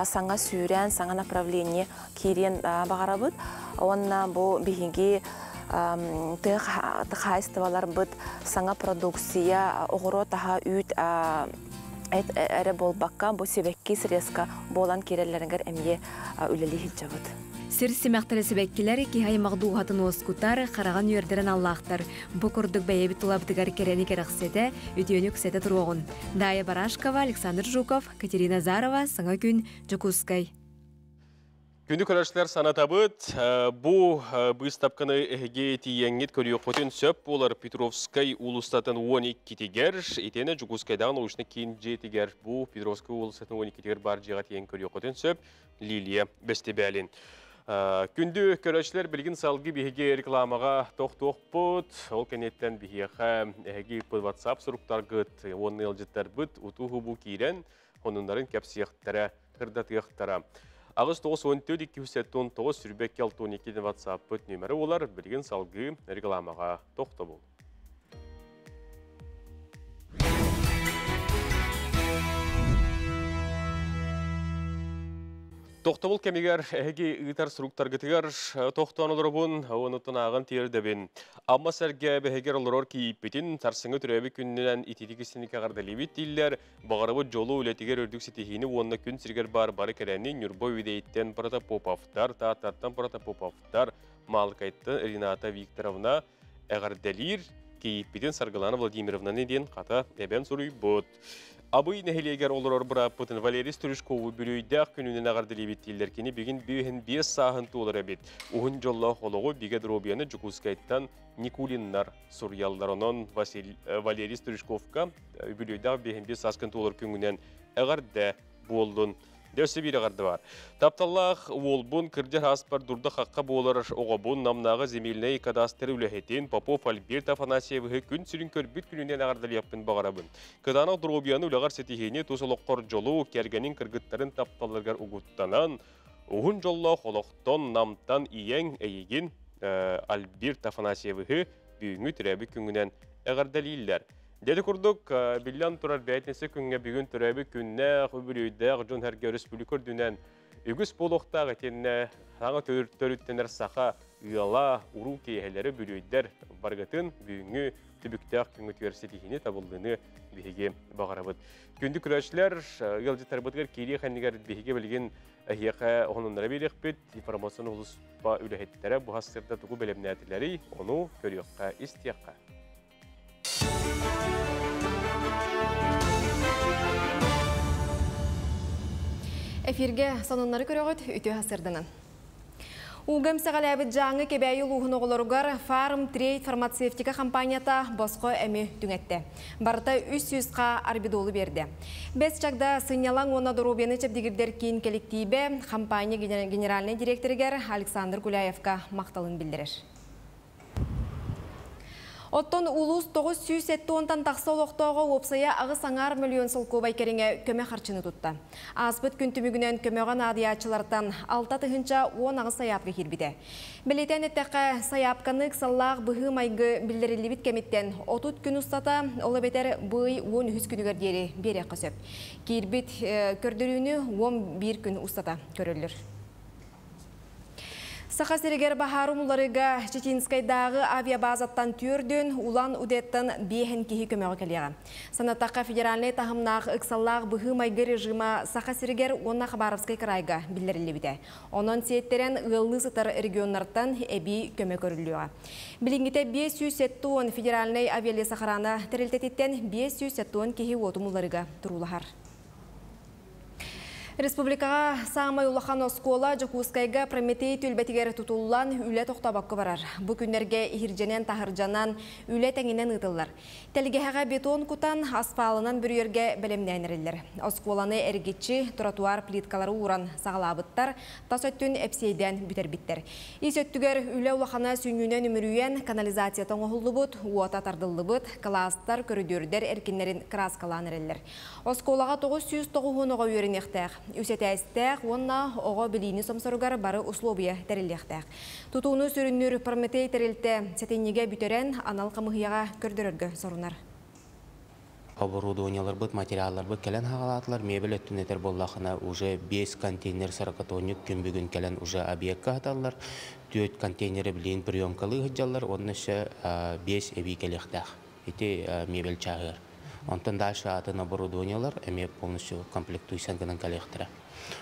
саҥа сүүрээн, саҥа направление киириэн баҕарабыт. Уонна бу биһиги тыа хаһаайыстыбаларбыт саҥа продукция, оҕуруот аһа, үүт эрэ буолбакка, бу сибэкки средство буолан киирэллэригэр эмиэ үлэлии сылдьабыт. Сир симэхтэрэ сибэккилэр киһи аймах дууһатын уоскутар, хараҕын үөрдэрэн аллаахтар. Бу курдук бэйэбит тулабытыгар кэрэни кэрэхсэтэ, үтүөнү үксэтэ туруоҕун. Дая Барашкова, Александр Жуков, Катерина Зарова, Саҥа күн, Дьокуускай. Күндү көрөөччүлэр санатабыт, бу быыстапканы эһиги тиийэҥҥит көрүөххүтүн сөп буолар Петровскай уулуссатын 12-тигэр, итиэннэ Дьокуускайдааҕы научнай киин дьиэтигэр бу Петровскай уулуссатын 12-тигэр баар дьиэҕэ тиийэн көрүөххүтүн сөп Лилия бэстибээлин. Күндү көрөөччүлэр билигин салгыы биһиги рекламаҕа тохтуохпут. Ол кэнниттэн биһиэхэ эһиги WhatsApp суруктаргыт уонна ыалдьыттарбыт утуу-хубуу киирэн сонуннарын кэпсиэхтэрэ, сырдатыахтара. 8 94 279 22 62 WhatsApp-пыт нүөмэрэ буолар. Билигин салгыы рекламаҕа тохтобул. Тохтобул кэмигэр эһиги ыытар суруктаргытыгар тохтоон олоробун, онуттан ааҕан тиэрдэбин. Амма сэргэ бэһигэр олорор кийииппитин сарсыҥҥы төрөөбүт күнүнэн итиитик истиҥник эҕэрдэлиибит дииллэр. Баҕарабыт дьолу үлэтигэр үрдүк ситиһиини уонна күн сиригэр баар бары кэрэни Ньурба Үөдэйиттэн Протопоповтар, Тааттаттан Протопоповтар, Маалыкайттан Рената Викторовна эҕэрдэлиир. Кийииппитин Саргылана Владимировнаны диэн хата эбэн суруйбут. Абый нэһилиэгэр олорор бырааппытын Валерий Стручкову үбүлүөйдээх күнүнэн эҕэрдэлиибит дииллэр. Кини бүгүн 55 сааһын туолар эбит. Уһун дьоллоох олоҕу бигэ доруобуйаны Дьокуускайтан Никулиннар суруйаллар. Онон Валерий Стручковка үбүлүөйдээх 55 сааскын туолар күҥҥүнэн эҕэрдэ буоллун. Өссө биир эҕэрдэ бар. Тапталлаах уолбун кырдьар ааспар дурда хахха буолар оҕобун Намнааҕы земельнай кадастр үлэһитин Попов Альберт Афанасьевиһы күн сирин көрбүт күнүнэн эҕэрдэлиэхпин баҕарабын. Кытаанах доруобуйаны үлэҕэр ситиһиини тус олоххор дьолу, кэргэниҥ кыргыттарын тапталларыгар угуттанан, уһун дьоллоох олохтон Намтан ийэҥ эйигин Альберт Афанасьевиһы бүгүҥҥү төрөөбүт күҥҥүнэн эҕэрдэлииллэр. Дьэ курдук, биллэн турар бээтинсэ күҥҥэ бүгүн төрөөбүт күннээх, үбүлүөйдээх дьон сэргэ өрөспүүбүлүкэ үрдүнэн үгүс буолуохтаах итиэннэ саҥа төрүттэнэр саха ыала, уруу киэһэлэри үбүлүөйдэр барыгытын бүгүҥҥү түбүктээх күҥҥүтүгэр ситиһиини табыллыыны биһиги баҕарабыт. Күндү көрөөччүлэр, ыалдьыттарбытыгар киирии кэннигэр биһиги билигин эһиэхэ сонуннары биэриэхпит, информационнай сулууспа үлэһиттэрэ бу сырда тугу бэлэмнээтилэрий, ону көрүөххэ, истиэххэ. Эфиргэ сонуннары көрөҕүт үтүө сарсыарданан. Ууга эмсэҕэлээбит Дьааҥы Кэбээйи улууһун оҕолоругар Фарм Трейд фармацевтика компанията босхо эми түҥэттэ. Барыта 300 ха арбидолу биэрдэ. Бэс Чагда сынньалаҥ уонна доруобуйаны чэбдигирдэр киин кэлэктиибэ компания генеральнай директорыгар Александр Гуляевка махталын биллэрэр. Оттон улуус 970-тан тахса олохтооҕо уопсайа 8,5 миллион солкуобай кэриҥэ көмө харчыны тутта. Ааспыт күн түмүгүнэн көмөҕө наадыйааччылартан 6018 сайаапка киирбитэ. Бэлиэтээн эттэххэ, сайаапканы ыксаллаах быһыы майгы биллэриллибит кэмиттэн 30 күн устата, ол эбэтэр бу ый 13 күнүгэр диэри биэриэххэ сөп. Киирбит көрдөрүүнү 11 күн устата көрөллөр. Саха сиригэр баһаар умулларыыга Читинскайдааҕы авиабазаттан түөрдүн, Улан Удэттан биэһин киһи көмөҕө кэлиэҕэ. Санаттахха, федеральнай таһымнаах ыксаллаах быһыы-майгы режима Саха сиригэр уонна Хабаровскай кыраайга биллэриллибитэ. Онон сиэттэрэн ыаллыы сытар регионнартан эбии көмө көрүллүөҕэ. Билиҥҥитэ 570 федеральнай авиалесохрана тэрилтэтиттэн 570 киһи уоту умулларыыга туруулаһар. Республикаҕа саамай улахан оскуола Дьокуускайга Прометей түөлбэтигэр тутуллан үлэ тохтообокко барар. Бу күннэргэ иһирдьэнэн-таһырдьанан үлэ тэҥинэн ыытыллар. Тэлгэһэҕэ бетон кутан, асфалынан бүрүйэргэ бэлэмнээн эрэллэр. Оскуоланы эргиччи тротуар плиткалары ууран саҕалаабыттар, тас өттүн эпсиэйдээн бүтэрбиттэр. Ис өттүгэр үлэ улахана сүнньүнэн үмүрүйэн, канализацията оҥоһуллубут, уота тардыллыбыт, кылаастар, көрүдүөрдэр эркиннэрин кырааскалаан эрэллэр. Оскуолаҕа 990 оҕо үөрэниэхтээх, үс этээстээх уонна оҕо билиини сомсоругар бары услуобуйа тэриллиэхтээх. Тутууну сүрүннүүр Прометей тэрилтэ сэтинньигэ бүтэрэн, анал хамыыһыйаҕа көрдөрөргө сорунар. Оборудованиеларбыт, материалларбыт кэлэн хаҕалаатылар. Мебель өттүн этэр буоллахына, уже 5 контейнер сорокатонник күн бүгүн кэлэн уже объекка хаталлар. 4 контейнери билин приемкалыы сылдьаллар, онно өссө 5 эбии кэлиэхтээх. Ити мебель чааһыгар. Онтон дальше атын оборудованиелар эмиэ полностью комплектуйсан гынан кэлиэхтэрэ.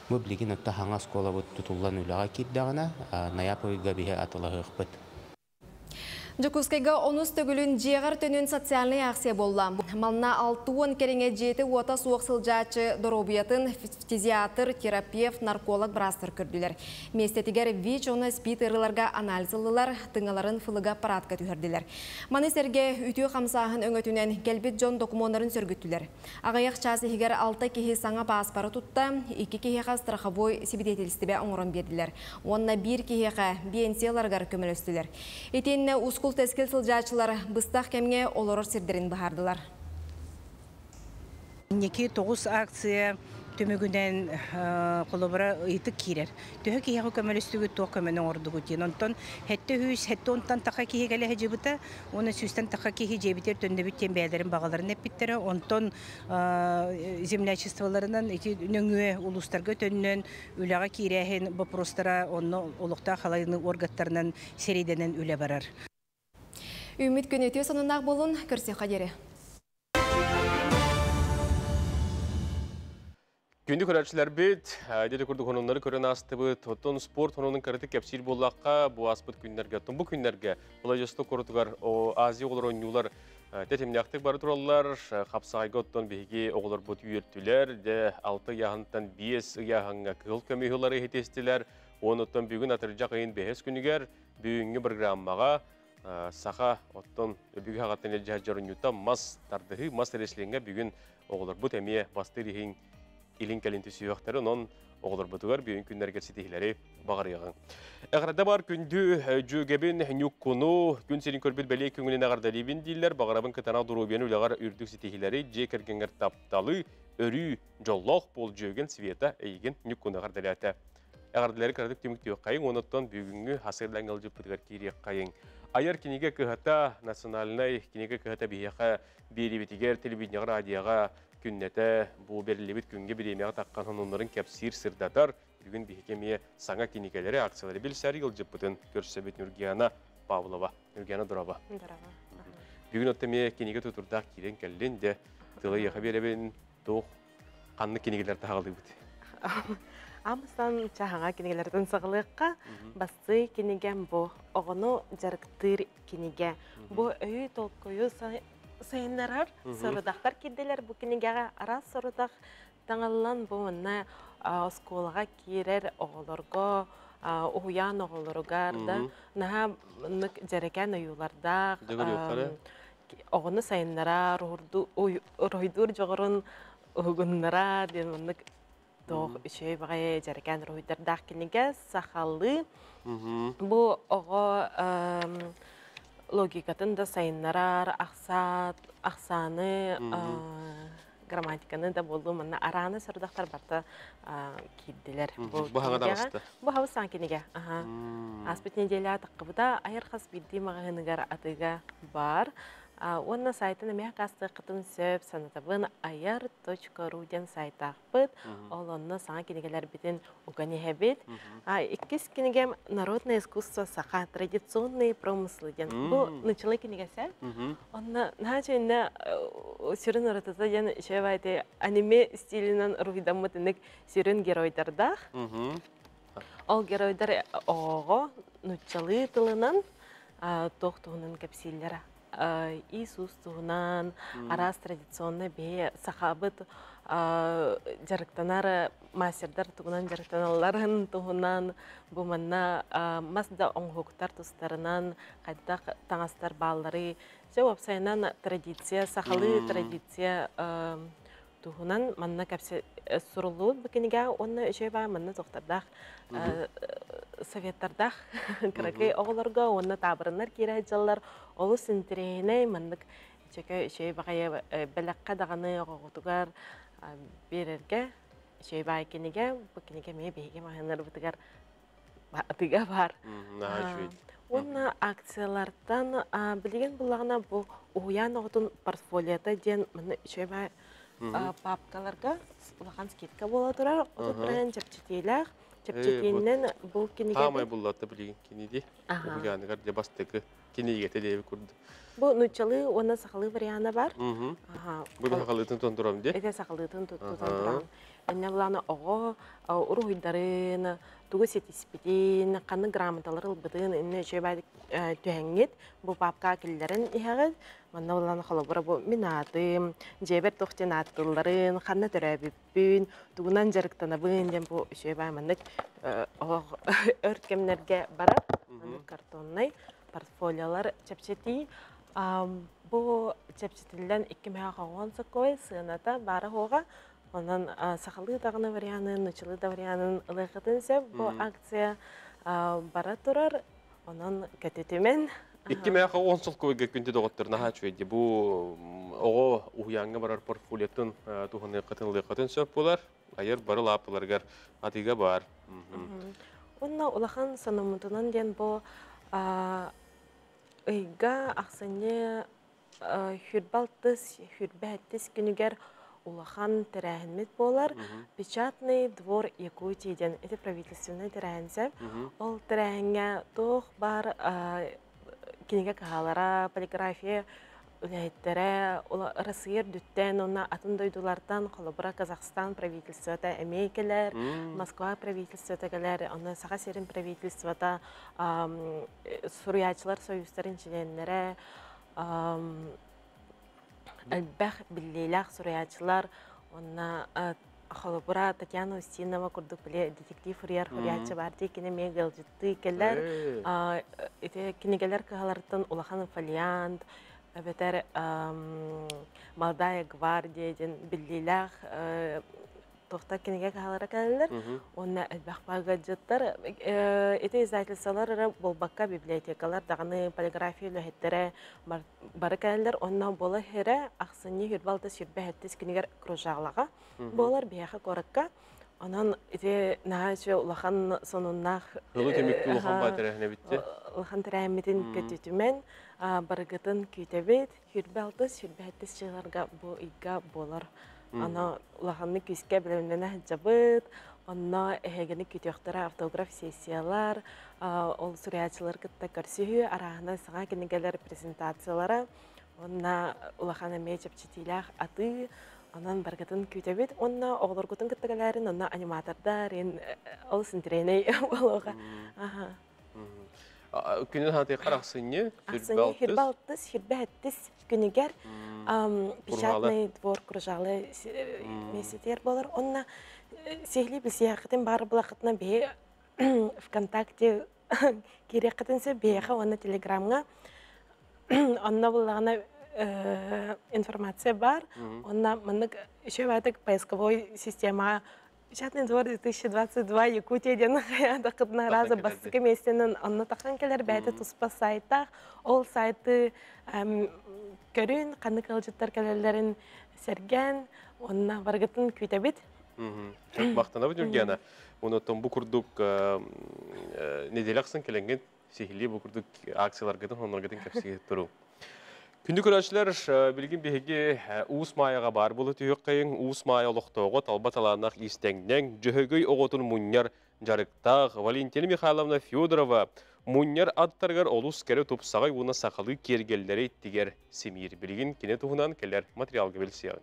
Бу билигин отто хаҥа оскуолабыт тутуллан үлэҕэ киирдэҕинэ, ноябрь ыйга биһи атылаһыахпыт. Дьокуускайга онус төгүлүн дьиэҕэр төнүн социальнай акция буолла. Манна 60 кэриҥэ дьиэтэ уота суох сылдьааччы доруобуйатын фтизиатр, терапевт, нарколог быраастар көрдүлэр. Миэстэтигэр ВИЧ уонна СПИД ыарыыларга анализ ыллылар, тыҥаларын флг аппаратка түһэрдилэр. Маны сэргэ үтүө хамсааһын өҥөтүнэн кэлбит дьон докумуоннарын сөргүттүлэр. Аҕыйах чаас иһигэр 6 киһи саҥа пааспары тутта, 2 киһиэхэ страховой сибидиэтэлистибэ оҥорон биэрдилэр. Уонна биир киһиэхэ биэнсийэларыгар көмөлөстүлэр. Итиэннэ ускул-тэскил сылдьааччылар быстах кэмҥэ олорор сирдэрин быһаардылар. Инники 9 акция түмүгүнэн холобура ыйытык киирэр. Төһө киһиэхэ көмөлөстүгүт, туох көмөнү оҥордугут диэн. Онтон сэттэ үс, сэттэ уонтан таха киһи кэлэ сылдьыбыта, уонна сүүстэн таха киһи дьиэбитигэр төннөбүт диэн бэйэлэрин баҕаларын эппиттэрэ. Онтон землячестволарынан ити нөҥүө улуустарга төннөн үлэҕэ киирээһин боппуруостара онно олохтоох халайыны органтарынан сэриидэнэн үлэ барар. Үүммүт күн үтүө сонуннаах буолун, көрсүөххэ диэри. Күндү көрөөччүлэрбит, дьэ курдук хонуннары көрөн аастыбыт. Оттон спорт хонунун кыратык кэпсиир буоллахха, бу ааспыт күннэргэ, оттон бу күннэргэ Владивосток куоратыгар Азия оҕолор оонньуулар тэтимнээхтик бары тураллар. Хапсаҕайга оттон биһиги оҕолорбут үөртүлэр, дьэ 6 ыйааһынтан 5 ыйааһыҥҥа кыһыл көмүһүлары иһитистилэр. Онуттан бүгүн атырдьах ыйын 5 күнүгэр бүгүҥҥү программаҕа саха оттон өбүгэ хаҕаттан илдьэ дьоруññута мас тардыһыы, мас рестлиҥҥэ бүгүн оҕолорбут эмиэ бастыыр иһин илин кэлин түсүөхтэрин, онон оҕолорбутугар бүгүн күннэргэ ситиһилэри баҕарыаҕыҥ. Эҕэрдэ бар күндү дьүөгэбин Ньуккуну күн сирин көрбүт бэлиэ күҥүнэн эҕэрдэлиибин дииллэр, баҕарабын кытаанах доруобуйаны, үлэҕэр үрдүк ситиһилэри, дьиэ кэргэҥҥэр тапталы, өрүү дьоллоох буол. Дьүөгэн Света эйигин Ньуккуну эҕэрдэлээтэ. Эҕэрдэлэри кыратык түмүктүөххэйиҥ, онуттан бүгүҥҥү хасырлаҥ ыалдьыппытыгар киириэххэйиҥ. Айар кинигэ кыһата, национальнай кинигэ кыһата биһиэхэ биэриибитигэр, телевидениеҕэ, радиоҕа күннэтэ бу бериллибит күҥҥэ бириэмэҕэ таххан сонуннарын кэпсиир, сырдатар. Бүгүн биһиги эмиэ саҥа кинигэлэри, акциялары билсэр ыалдьыппытын көрсөбүт Нюргиана Павлова. Нюргиана, дорообо. Дорообо. Бүгүн отто эмиэ кинигэ тутурдаах киирэн кэллин, дьэ тылы эйиэхэ биэрэбин, туох ханнык кинигэлэр таһаҕалыыбыт? Амсан чаһаҥа кинигэлэртэн саҕалыахха. Бастыы кинигэм бу оҕону дьарыктыыр кинигэ. Бу өйү толкуйу сайыннарар сорудахтар киирдилэр бу кинигэҕэ. Араас сорудах таҥыллан бу манна оскуолаҕа киирэр оҕолорго, уһуйаан оҕолоругар да наһаа нык дьэрэкээн ойуулардаах оҕону сайыннарар, уруһуйдуур дьоҕурун уһугуннарар диэн маннык туох үчүгэй баҕайы дьэрэкээн уруһуйдардаах кинигэ сахалыы. Бу оҕо логикатын да сайыннарар, ахсааны, грамматиканы да буоллун, манна арааны сорудахтар барта киирдилэр. Бу хаҥа таҕыста. Бу хабыс кинигэ. Ааспыт неделя таххыбыта айар хас биирдии маҕаһыыныгар атыыга бар. Уонна сайтын эмиэ акаастыаххытын сөп, санатабын ayar.ru диэн сайтаахпыт. Ол онно саҥа кинигэлэрбитин уган иһэбит. Иккис кинигэм «Народное искусство саха. Традиционные промыслы» диэн. Бу нуччалыы кинигесе. Онно наһаа үчүгэй сүрүн уратыта диэн үчүгэй аниме стилинэн уруһуйдаммыт инник сүрүн геройдардаах. Ол геройдар оҕоҕо нуччалыы тылынан туох туһунан кэпсииллэрэ. Иисус туһунан, араас традиционный бэйэ сахабыт дьарыктанар мастердар тугунан дьарыктаналларын туһунан, бу манна мас да оҥоһуктар тустарынан, хайдах таҥастар бааллары, все уопсайынан традиция, сахалыы традиция туһунан манна кэпсэ суруллубут бу кинигэ уонна үчүгэй баа манна тохтардаах советтардаах кыракый оҕолорго уонна таабырыннар киирэ сылдьаллар олус интэриэһинэй маннык үчүгэй үчүгэй баҕайы бэлэххэ даҕаны оҕоҕутугар биэрэргэ үчүгэй баай кинигэ. Бу кинигэ эмиэ биһиги маһыннарбытыгар атыыга баар. Уонна акциялартан билигин буллаҕына бу уһуйаан оҕотун портфолиота диэн манна үчүгэй баай папкаларга улахан скидка буола турар. Отут чэпчэтиилээх. Чэпчэтиинэн бу кинигэ Хаамай буллата билигин киниди. Уһуйааныгар дьэ бастакы кинигете диэби курдук. Бу нуччалыы уонна сахалыы вариана бар. Бу сахалыытын тутан ди. Эте сахалыытын тутан турам. Энне буланы оҕо уруһуйдарын, тугу ситиспитин, ханнык грамоталар ылбытын, инне үчүгэй түһэҥҥит бу папка киллэрин иһэҕит. Манна булан холобура бу мин аатым, дьиэбэр туох диэн ааттыылларын, ханна төрөөбүппүн, тугунан дьарыктанабын диэн бу үчүгэй баай маннык өр кэмнэргэ барар. Маннык картоннай портфолиолар чэпчэтии. Бу чэпчэтиллэн 2 мөһөөх сокуой сыаната баара хуоҕа. Онон сахалыы даҕаны варианын, нуччалыы да варианын ылыахытын сөп. Бу акция бара турар. Онон көтүтүмэн. 2 мөһөөх 10 солкуойга күндү доҕоттор наһаа үчүгэй. Бу оҕо уһуйааҥҥа барар портфолиотын туһаныаххытын ылыаххытын сөп буолар. Айар бары лааппыларыгар атыыга бар. Онно улахан санаммытынан диэн бу ыйга ахсынньы 26, 27 күнүгэр улахан тэрээһиммит буолар. Печатный двор Якутии диэн ити правительственный тэрээһинсэ. Ол тэрээһиҥҥэ туох бар кинигэ кыһалара, полиграфия үлэһиттэрэ, Россия үрдүттэн, уонна атын дойдулартан, холобура Казахстан правительствота эмиэ кэлэр, Москва правительствота кэлэр, онно Саха сирин правительствота, суруйааччылар союзтарын чилиэннэрэ, элбэх биллиилээх суруйааччылар, онна холобура Татьяна Устинова курдук биле детектив суруйар суруйааччы бар дии, кини эмиэ ыалдьыттыы кэлэр. Ити кинигэлэр кыһаларыттан улахан фолиант, эбэтэр Молодая гвардия диэн биллиилээх тохта кинигэ кыһалара кэлэллэр. Уонна элбэх гаджеттар ити издательстволар эрэ буолбакка библиотекалар даҕаны полиграфия үлэһиттэрэ бары кэлэллэр. Онно буола иһэрэ ахсынньы 26, 27 күнүгэр Кружалаҕа буолар биһиэхэ куоракка. Онон ити наһаа үчүгэй улахан сонуннаах Хылы түмүктүү улахан баа тэрээһинэ битти. Улахан тэрээһиммитин көтүтүмэн барыгытын күүтэбит. 26, 27 чыыларга бу ыйга буолар. Аны улаханнык күүскэ бэлэмнэнэ сылдьабыт. Онно эһигини күтүөхтэрэ автограф сессиялар, ол суруйааччылар кытта көрсүһүү, арааһына саҥа кинигэлэр презентациялара, онно улахан эмиэ чэпчэтиилээх атыы, онон баргытын күүтэбит. Онно оҕолоргутун кытта кэлээрин, онно аниматордар, олус интэриэһинэй буолуоҕа. Күнүн хатыйқар ахсынньы, Ахсынньы 26, 27 күнүгэр печатный двор Кружалы месетер болар. Онна сехли бисияхытын бар булахытына бе ВКонтакте кириэххитин сөп биһиэхэ уонна Телеграмҥа. Онно буллаҕына информация бар. Онно маннык еще баатык поисковой система Печатный двор 2022 Якутия диэн хайаатаххытына раза бастакы миэстэнэн онно тахан кэлэр бэйэтэ туспа сайтаах. Ол сайты көрүн, ханнык ыалдьыттар кэлэллэрин сэргэн, онно барыгытын күүтэбит. Махтанабыт Юргена. Онотон бу курдук неделя ахсын кэлэнген сихили бу курдук акцияларгытын, хонноргытын кэпсиге туру. Күндү көрөөччүлэр, билигин биһиги Уус Маайаҕа баар буола түһүөххэйиҥ. Уус Маайа олохтооҕо талба талааннаах иистэҥнэҥ, Дьөһөгөй оҕотун мунньар дьарыктаах Валентина Михайловна Федорова мунньар аттарыгар олус кэрэ тупсаҕай уонна сахалыы киэргэллэри тигэр симиир. Билигин кини туһунан кэлэр материалга билсиэҕиҥ.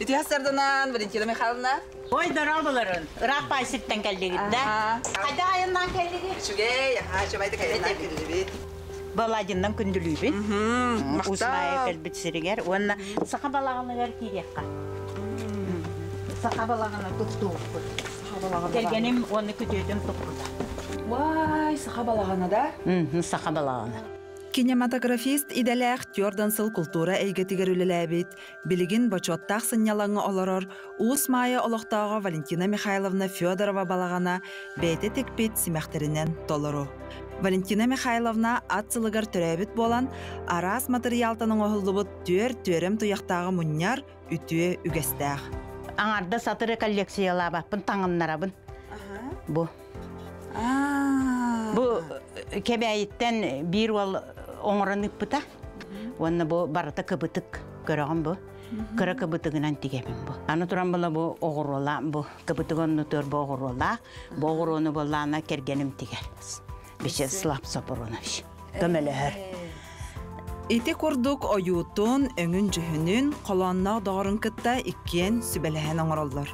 Үтүө сарданан, Валентина Михайловна. Ой, дорооболорун. Ыраах баай сиртэн кэллигит да? Хайда айаннаан кэллигит? Үчүгэй, аха, үчүгэйдик айаннаан кэллибит. Баладиннан күндүлүүбүн. Усмая кэлбит сиригэр уонна саха балаҕаныгар киириэххэ. Саха балаҕана туттууппут. Кэргэним уонна күтүөтүм туппута. Вай, саха балаҕана да? Саха балаҕана. Кинематографист идэлээх Тёрдан сыл култуура эйгэтигэр үлэлээбит, билигин бочуоттаах сынньалаҥҥа олорор Уус Маайа олохтооҕо Валентина Михайловна Федорова балаҕана бэйэтэ тикпит симэхтэринэн толору. Валентина Михайловна ат сылыгар төрөөбүт буолан, араас матырыйаалтан оҥоһуллубут түөр түөрэм туйахтааҕы мунньар үтүө үгэстээх. Аҥардас атыры коллекциялаабаппын, таҥыннарабын. Бу. Бу Кэбээйиттэн биир уол оҥорон ыппыта. Уонна бу барыта кыбытык көрөҕүн бу. Кыра кыбытыгынан тигэбин бу. Аны туран була бу оҕуруола бу кыбытык оннутуор бу оҕуруолаах. Бу оҕуруону буоллаана кэргэним тигэр. Вячеслав Сопрунович көмөлөһөр. Ити курдук ойуутун, өҥүн-дьүһүнүн холоонноох доҕорун кытта иккиэн сүбэлэһэн оҥороллор.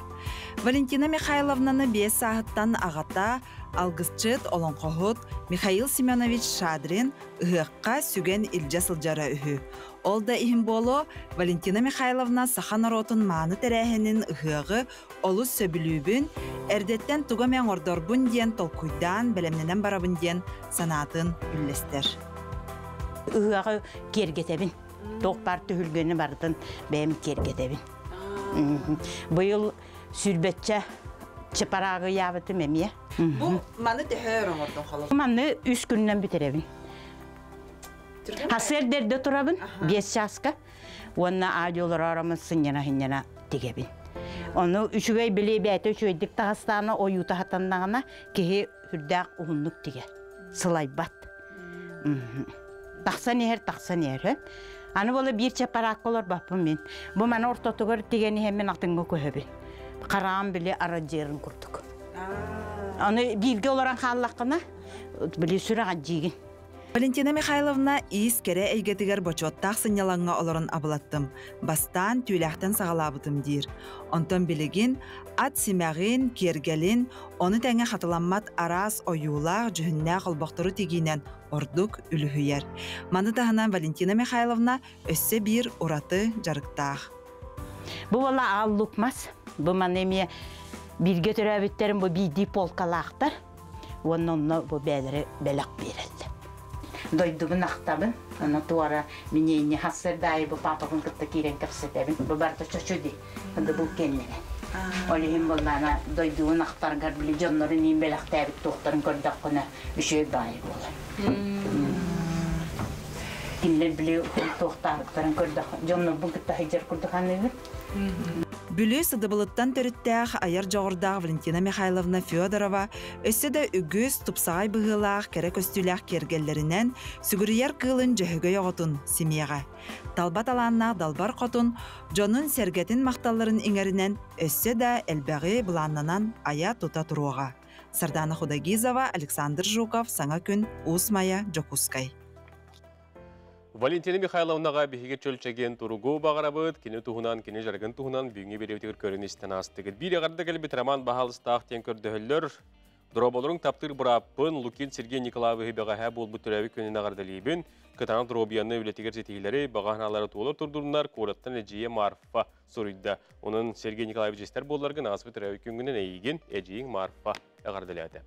Валентина Михайловнаны биэс сааһыттан аҕата, алгысчыт, олоҥхоһут Михаил Семенович Шадрин ыһыахха сүгэн илдьэ сылдьара үһү. Ол да иһин буолуо, Валентина Михайловна саха норуотун мааны тэрээһинин ыһыаҕы олус сөбүлүүбүн, эрдэттэн тугу эмэ оҥордорбун диэн толкуйдаан бэлэмнэнэн барабын диэн санаатын үллэстэр. Ыһыаҕы киэргэтэбин. Туох баар түһүлгэни барытын бэйэм киэргэтэбин. Быйыл сүүрбэччэ чапараагы ыйаабытым эмиэ. Бу маны төһө өр оҥордуҥ холобур? Маны үс күнүнэн бүтэрэбин. Хасыар эрдэ турабын, 5 чааска. Уонна аудиолорооромун сынньана-сынньана тигэбин. Ону үчүгэй били бэйэтэ үчүгэйдик таһастаана ойуута хатаннаҕына киһи үрдээх уһуннук тигэр, сылайбат. Тахсан иһэр, тахсан иһэр. Аны буола биир чапараакка олорбаппын мин. Бу маны ортотугар тигэн иһэммин атыҥҥа көһөбүн. Хараҕым били арадьыарын курдук. Аны бииргэ олорон хааллаххына, били сүрэҕэлдьиигин. Валентина Михайловна иис кэрэ эйгэтигэр бочуоттаах сынньалаҥҥа олорон абылаттым. Бастаан түүлээхтэн саҕалаабытым диир. Онтон билигин ат симэҕин, киэргэлин, ону тэҥэ хатыламмат араас ойуулаах, дьүһүннээх олбохтору тигиинэн ордук үлүһүйэр. Маны таһынан Валентина Михайловна өссө биир ураты дьарыктаах. Бу буола аал лук мас. Бу маны эмиэ бииргэ төрөөбүттэрим бу биирдии полкалаахтар. Уонна онно бу бээлэри бэлэх биэрэллэр. Дойдубун ахтабын, ону туора миниэнньи хассырдаайы бу папабын кытта киирэн кэпсэтэбин. Бу барыта чочу ди, бу кэннэрэ. Ол иһин буоллаана дойдубун ахтаргар били дьоннорун иин бэлэхтээбит туохтарын көрдөххүнэ үчүгэй баайы буолар. Кинилэр били туохтаабыттарын көрдөх дьоннорбун кытта сылдьар курдук аныыбын. Бүлүү сыдыбылыттан төрүттээх айар дьоҕурдаах Валентина Михайловна Федорова өссө да үгүс тупсаҕай быһыылаах кэрэ көстүүлээх киэргэллэринэн сүгүрүйэр кыылын Дьөһөгөй оҕотун симиэҕэ. Талба талааннаах Далбар Хотун дьонун-сэргэтин махталларын иҥэринэн өссө да элбэҕи былааннанан айа-тута туруоҕа. Сардана Худогизова, Александр Жуков, Саҥа күн, Уус Майа, Дьокуускай. Валентина Михайловнаҕа биһиги чөл-чэгиэн туругу баҕарабыт. Кини туһунан, кини дьарыгын туһунан бүгүҥҥү бириэмэтигэр көрөн истэн аастыгыт. Биир эҕэрдэ кэлбит Роман баһаалыстаах диэн көрдөһөллөр. Дорооболоруҥ таптыыр бырааппын Лукин Сергей Николаевиһы бэҕэһээ буолбут төрөөбүт күнүн эҕэрдэлиибин. Кытаанах доруобуйаны үлэтигэр ситиһиилэри, баҕа санаалары туолар турдурунар куораттан эдьиийэ Марфа суруйда. Онон Сергей Николаевич истэр буолларгын ааспыт төрөөбүт күҥҥүнэн эйигин, эдьиийиҥ Марфа эҕэрдэлээтэ.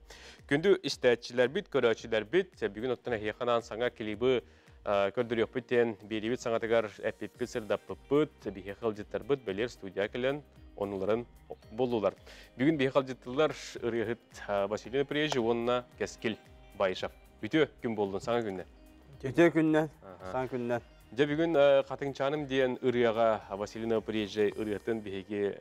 Күндү истээччилэрбит, көрөөччүлэрбит, бүгүн оттон эһиэхэ анаан саҥа клибы көрдөрүөхпүт диэн биэриибит саҥатыгар эппиппит, сырдаппыппыт, биһиэхэ ыалдьыттарбыт бэлиэр студия кэлэн оннуларын буллулар. Бүгүн биһиэхэ ыалдьыттылар ырыаһыт Василий Напрежи уонна Кэскил Баишев. Үтүө күн буоллун, саҥа күннэн. Үтүө күннэн, саҥа күннэн. Дьэ бүгүн Хатыҥчааным диэн ырыаҕа Василий Напрежи ырыатын биһиги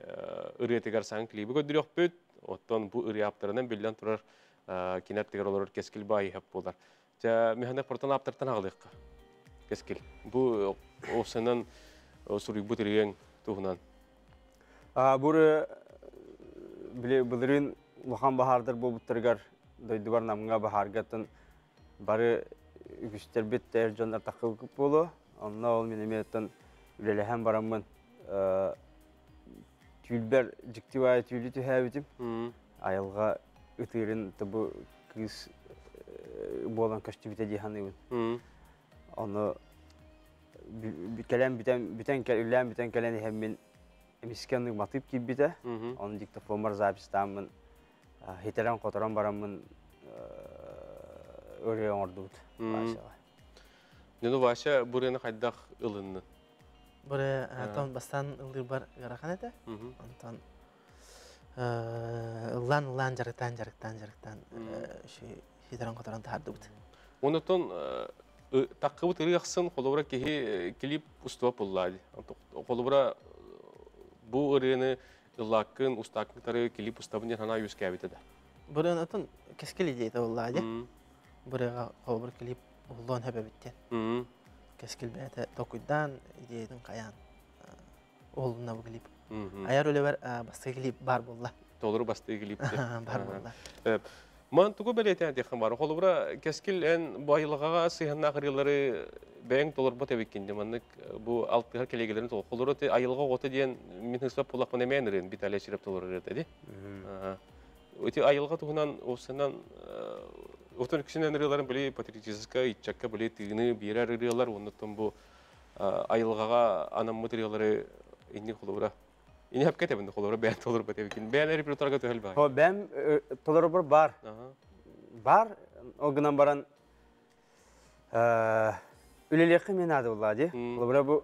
ырыатыгар саҥа клиби көрдөрүөхпүт. Оттон бу ырыа ааптарынан биллэн турар кинэ аттыгар олорор Кэскил Баайыһап буолар. Дьэ, Михаил Протон ааптартан аҕалыахха. Кескил. Бу осынан суруйбут ырыаң туһунан. Буры биле былырын улахан баһаардар буолбуттарыгар дойдубар Намҥа баһааргаттан бары үгүстэрбит эр дьоннор таххыбыт буолуо. Онно ол мин эмиэ үлэлэһэн бараммын түүлбэр дьикти баайы түүлү түһээбитим. Айылҕа ытыырын бу кыыс буолан көстүбүтэ дии саныыбын. Ону кэлэн бүтэн бүтэн үлээн бүтэн кэлэн иһэммин эмискэ оннук матыып киирбитэ. Оны диктофоммар записьтааммын хитерен хоторон бараммын ырыа оҥордубут Васяҕа. Ну, Вася бурыны хайдах ылынны? Буры тон бастан ыллыыр ыарахан этэ. Онтон ыллаан ыллаан жарыктаан жарыктаан жарыктаан хитерен хоторон таһардыбыт. Онотон таққыбыт ырыахсын холобура киһи клип устуба пуллаadi. Холобура бу ырыаны ыллааккын устааккын клип устабын диэн ханаа үөскээбитэ да. Бурын отон кескил идеята боллаади. Бурыга холобур клип уллуон хөбөбүттен. Кескил бэйэтэ токуйдаан идеятын каян олуна бу клип. Аяр өлөбөр бастыгы клип бар болла. Толору бастыгы клип. Бар болла. Ман тугу бэлиэтээн диэххин бар. Холобура кескил эн бу айылҕаҕа сыһыаннаах ырыалары бэйэҥ толорбот эбиккин дии. Маннык бу алтыһар кэлиэгэлэрин толор. Холобура ти айылҕа оҕото диэн мин хысап булахпын эмээн ырыан Виталий Чиреп толорор ырыата ди. Ити айылҕа туһунан осынан отон үксүнэн ырыаларын били патриотическай иччакка били тыыны биэрэр ырыалар оннуттан бу айылҕаҕа анаммыт ырыалары инник холобура Ини хапка тебин холобура бэйэн толорбот эбикин. Бэйэн репертуарга төһөл баар. Хо бэм толоробор бар. Бар ол гынан баран үлэлиэххэ мен наада буоллаа дии. Холобура бу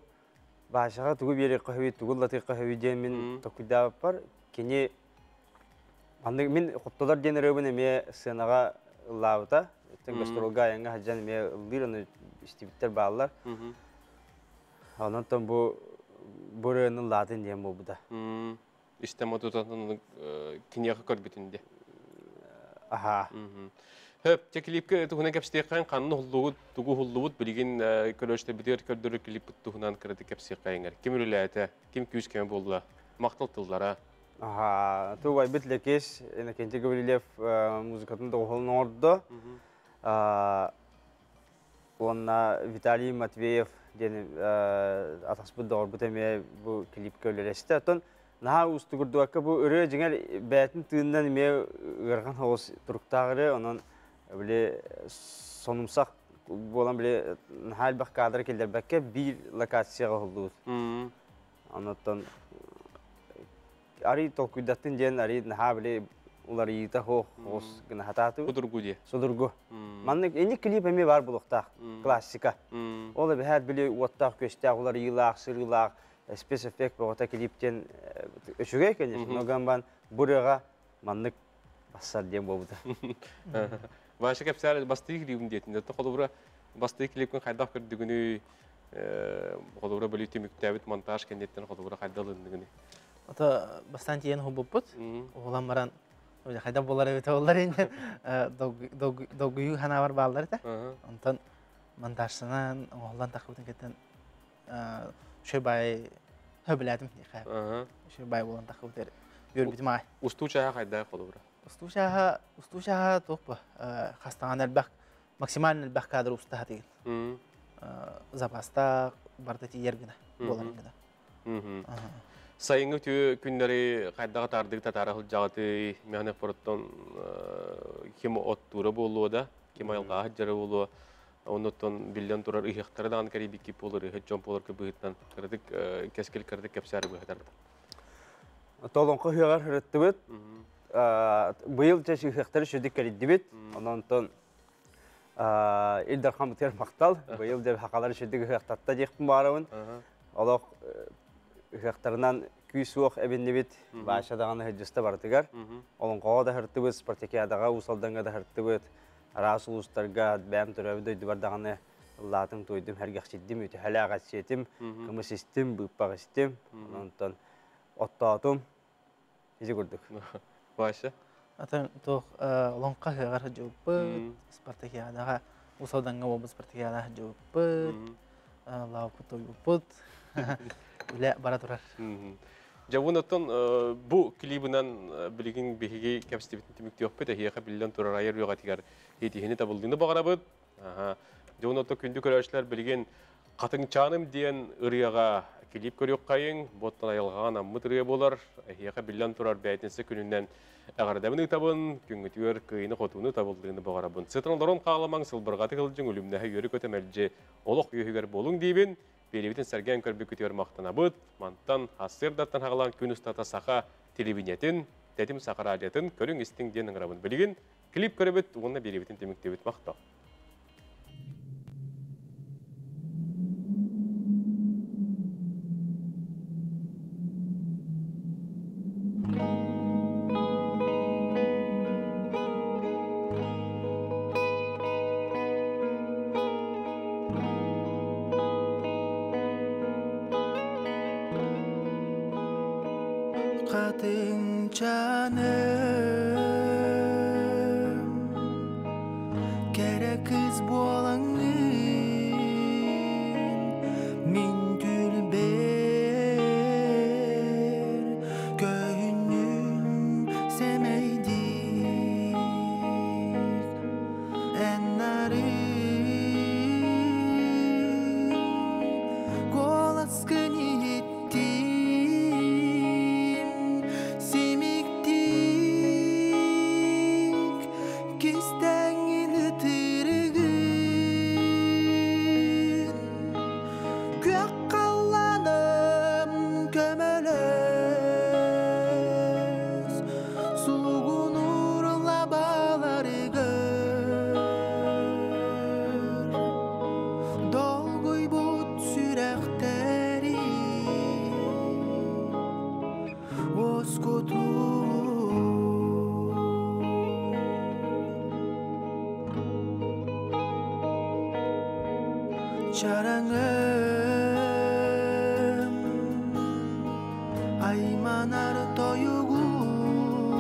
Баашаҕа тугу биэриэххэ сөбүй, тугу ыллатыахха сөбүй диэн мин толкуйдаабыппар кини маннык мин хоптолор диэн ырыабын эмиэ сценаҕа ыллаабыта. Өттөн гастролга айаҥҥа сылдьан эмиэ ыллыыр, ону истибиттэр бааллар. Онон бу бу ырыаны ыллаатын диэн буолбута. Истэн отутан киниэхэ көрбүтүн де. Аха. Хөп, те клипке туһунан кэпсиэххин, ханна уһуллубут, тугу уһуллубут, билигин көрөөчтөрбүтүгэр көрдөрөр клиппит туһунан кыраты кэпсиэххэйиҥэр. Ким үлэлээтэ, ким күүс кэмэ буолла, махтал тыллара. Аха, тубайбыт Лекеш, Иннокентий Гаврильев музыкатын доҕуһуолун оҥордо. Уонна Виталий Матвеев диэн атаспыт доҕорбут эмиэ бу клипкэ үлэлэстэ. Оттон наһаа уустугурдубакка бу ырыа дьиҥэр бэйэтин тыынынан эмиэ ыарахан соҕус туруктаах ырыа. Онон били сонумсах буолан били наһаа элбэх кадры киллэрбэккэ биир локацияҕа уһуллубут. Онуттан арый толкуйдаттын диэн арый наһаа били уларыйыыта суох оҕус гына хатаатыбыт. Судургу диye. Судургу. Маннык инник клип эмиэ баар буолуохтаах. Классика. Ол эбэһээт били уоттаах күөстээх уларыйыылаах, сырыылаах спецэффект бөҕөтө клиптен үчүгэй, конечно, но гамбан бу ырыаҕа маннык бассар диэн буолбута. Вася кэпсээр бастыы клибин диэтин. Холобура бастыы клипкин хайдах көрдүгүнүй, холобура били түмүктээбит монтаж кэнниттэн холобура хайда ылынныгыный? Ото бастаан тиийэн уһулбуппут. Уһулан баран хайда буолар эбитэ боллар иннин долгуйуу ханаабар бааллар этэ. Онтон монтажтанан оҥоһуллан таххыбытын кэттэн үчүгэй баай хөбүлээтим үчүгэй баай буолан таххыбыт үөрбүтүм аай. Устуу чааһа хайдах холобура? Устуу чааһа устуу чааһа туох бу хастаҕан элбэх максимально элбэх кадр устаха тигин. Запастаах барыта тиийэр гына буолар гына. Сайыҥҥы үтүө күннэри хайдах атаардык татаара сылдьаҕытый? Мэхэнэх пороттон ким оттуура буолуо да, ким айылҕаҕа сылдьара буолуо. Оннуттан биллэн турар ыһыахтары даҕаны кэрийбиккит буолар, ыһыт дьон буолар быһыытынан кыратык кэскил кыратык кэпсээри быһатарда. Толоҥхо ыһыаҕар сырыттыбыт. Быйыл дьэ ыһыахтары сүдүк кэрийдибит. Онон Ил Дархаммытыгар махтал. Быйыл дьэ хахалар сүдүк ыһыахтатта диэхпин баарабын. Олох ыһыахтарынан күүс-уох эбиннибит. Баша даҕаны сылдьыста барытыгар. Олоҥхоҕо да сырыттыбыт, спартакиадаҕа, Уус Алдаҥҥа да сырыттыбыт. Араас улуустарга бэйэм төрөөбүт дойдубар даҕаны ыллаатым, туойдум, сэргэхсийдим, үтүһэлээх эссиэтим, кымыс истим, быыппах истим. Онтон оттоотум. Ити курдук. Вася? Атын туох олоҥхо ыһыаҕар сылдьыбыппыт, спартакиадаҕа Уус Алдаҥҥа буолбут спартакиадаҕа сылдьыбыппыт. Лаупут тойбуппут. Үлэ бара турар. Жабун оттон бу клибынан билигин биһиги кэпсэтибитин түмүктүөхпүт, эһиэхэ биллэн турар айар үөҕэтигэр хитиһини табылдыны бағарабыт. Жабун оттон күндү көрөөчүлэр билигин Хатыҥчааным диэн ырыаҕа клип көрүөххэйиҥ, боттон айылҕаҕа анаммыт ырыа буолар. Эһиэхэ биллэн турар бээтинсэ күнүнэн эҕэрдэбин ыытабын, күҥҥүтүгэр кыайыны-хотууну табыллыыны баҕарабын. Сытан олорон хааламаҥ, сылбырҕатык ылдьыҥ, үлүмнэһэ үөрү-көтө мэлдьи олох үөһүгэр буолуҥ диибин. Биэриибитин сэргээн көрбүккүтүгэр махтанабыт. Мантан сарсыардаттан хаҕалаан күн устата саха телевидениетин, Тэтим саха радиотын көрүҥ-истиҥ диэн ыҥырабын. Билигин клип көрөбүт уонна биэриибитин түмүктүүбүт. Махтал. Хатыҥчааным, кэрэ кыыс буолаҥҥын, мин түлбэр көһүннүн сэмэйдик, эн нарын куоласкын иһиттим, симиктик кистэҥҥин ытырыгын, күөх халлааным көмөлөс, сулугунуур лабааларыгар, долгуйбут сүрэхтэри уоскутуу. Чараҥым, айманар тойугун,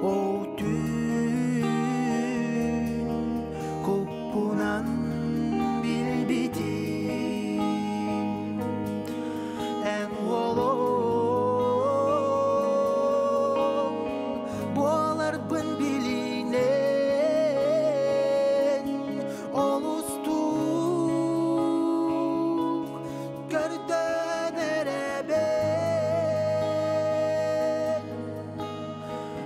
ол түүн куппунан билбитим, эн уолуҥ буоларбын билинэн, олустук көрдөөн эрэбин,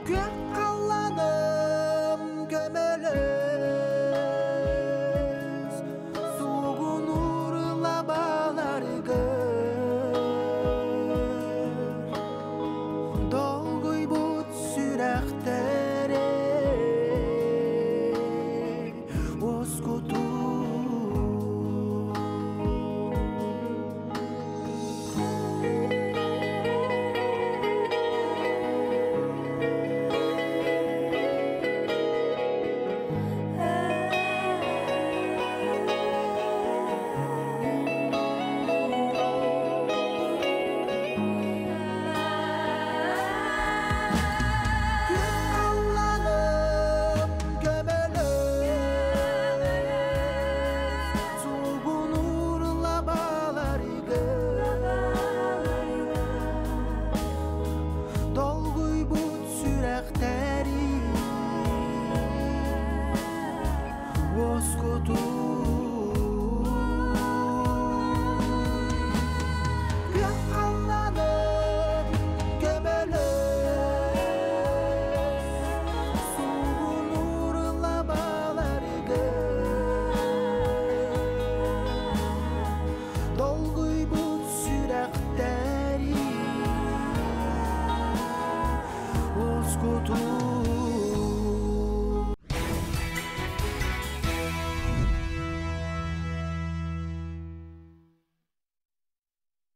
күөх халлааным көмөлөс, сулугунуур лабааларыгар, долгуйбут сүрэхтэри уоскутуу. Күөх халлааным көмөлөс, сулугунуур лабааларыгар, долгуйбут сүрэхтэри уоскутуу. Күөх халлааным көмөлөс, сулугунуур лабааларыгар, долгуйбут сүрэхтэри уоскутуу.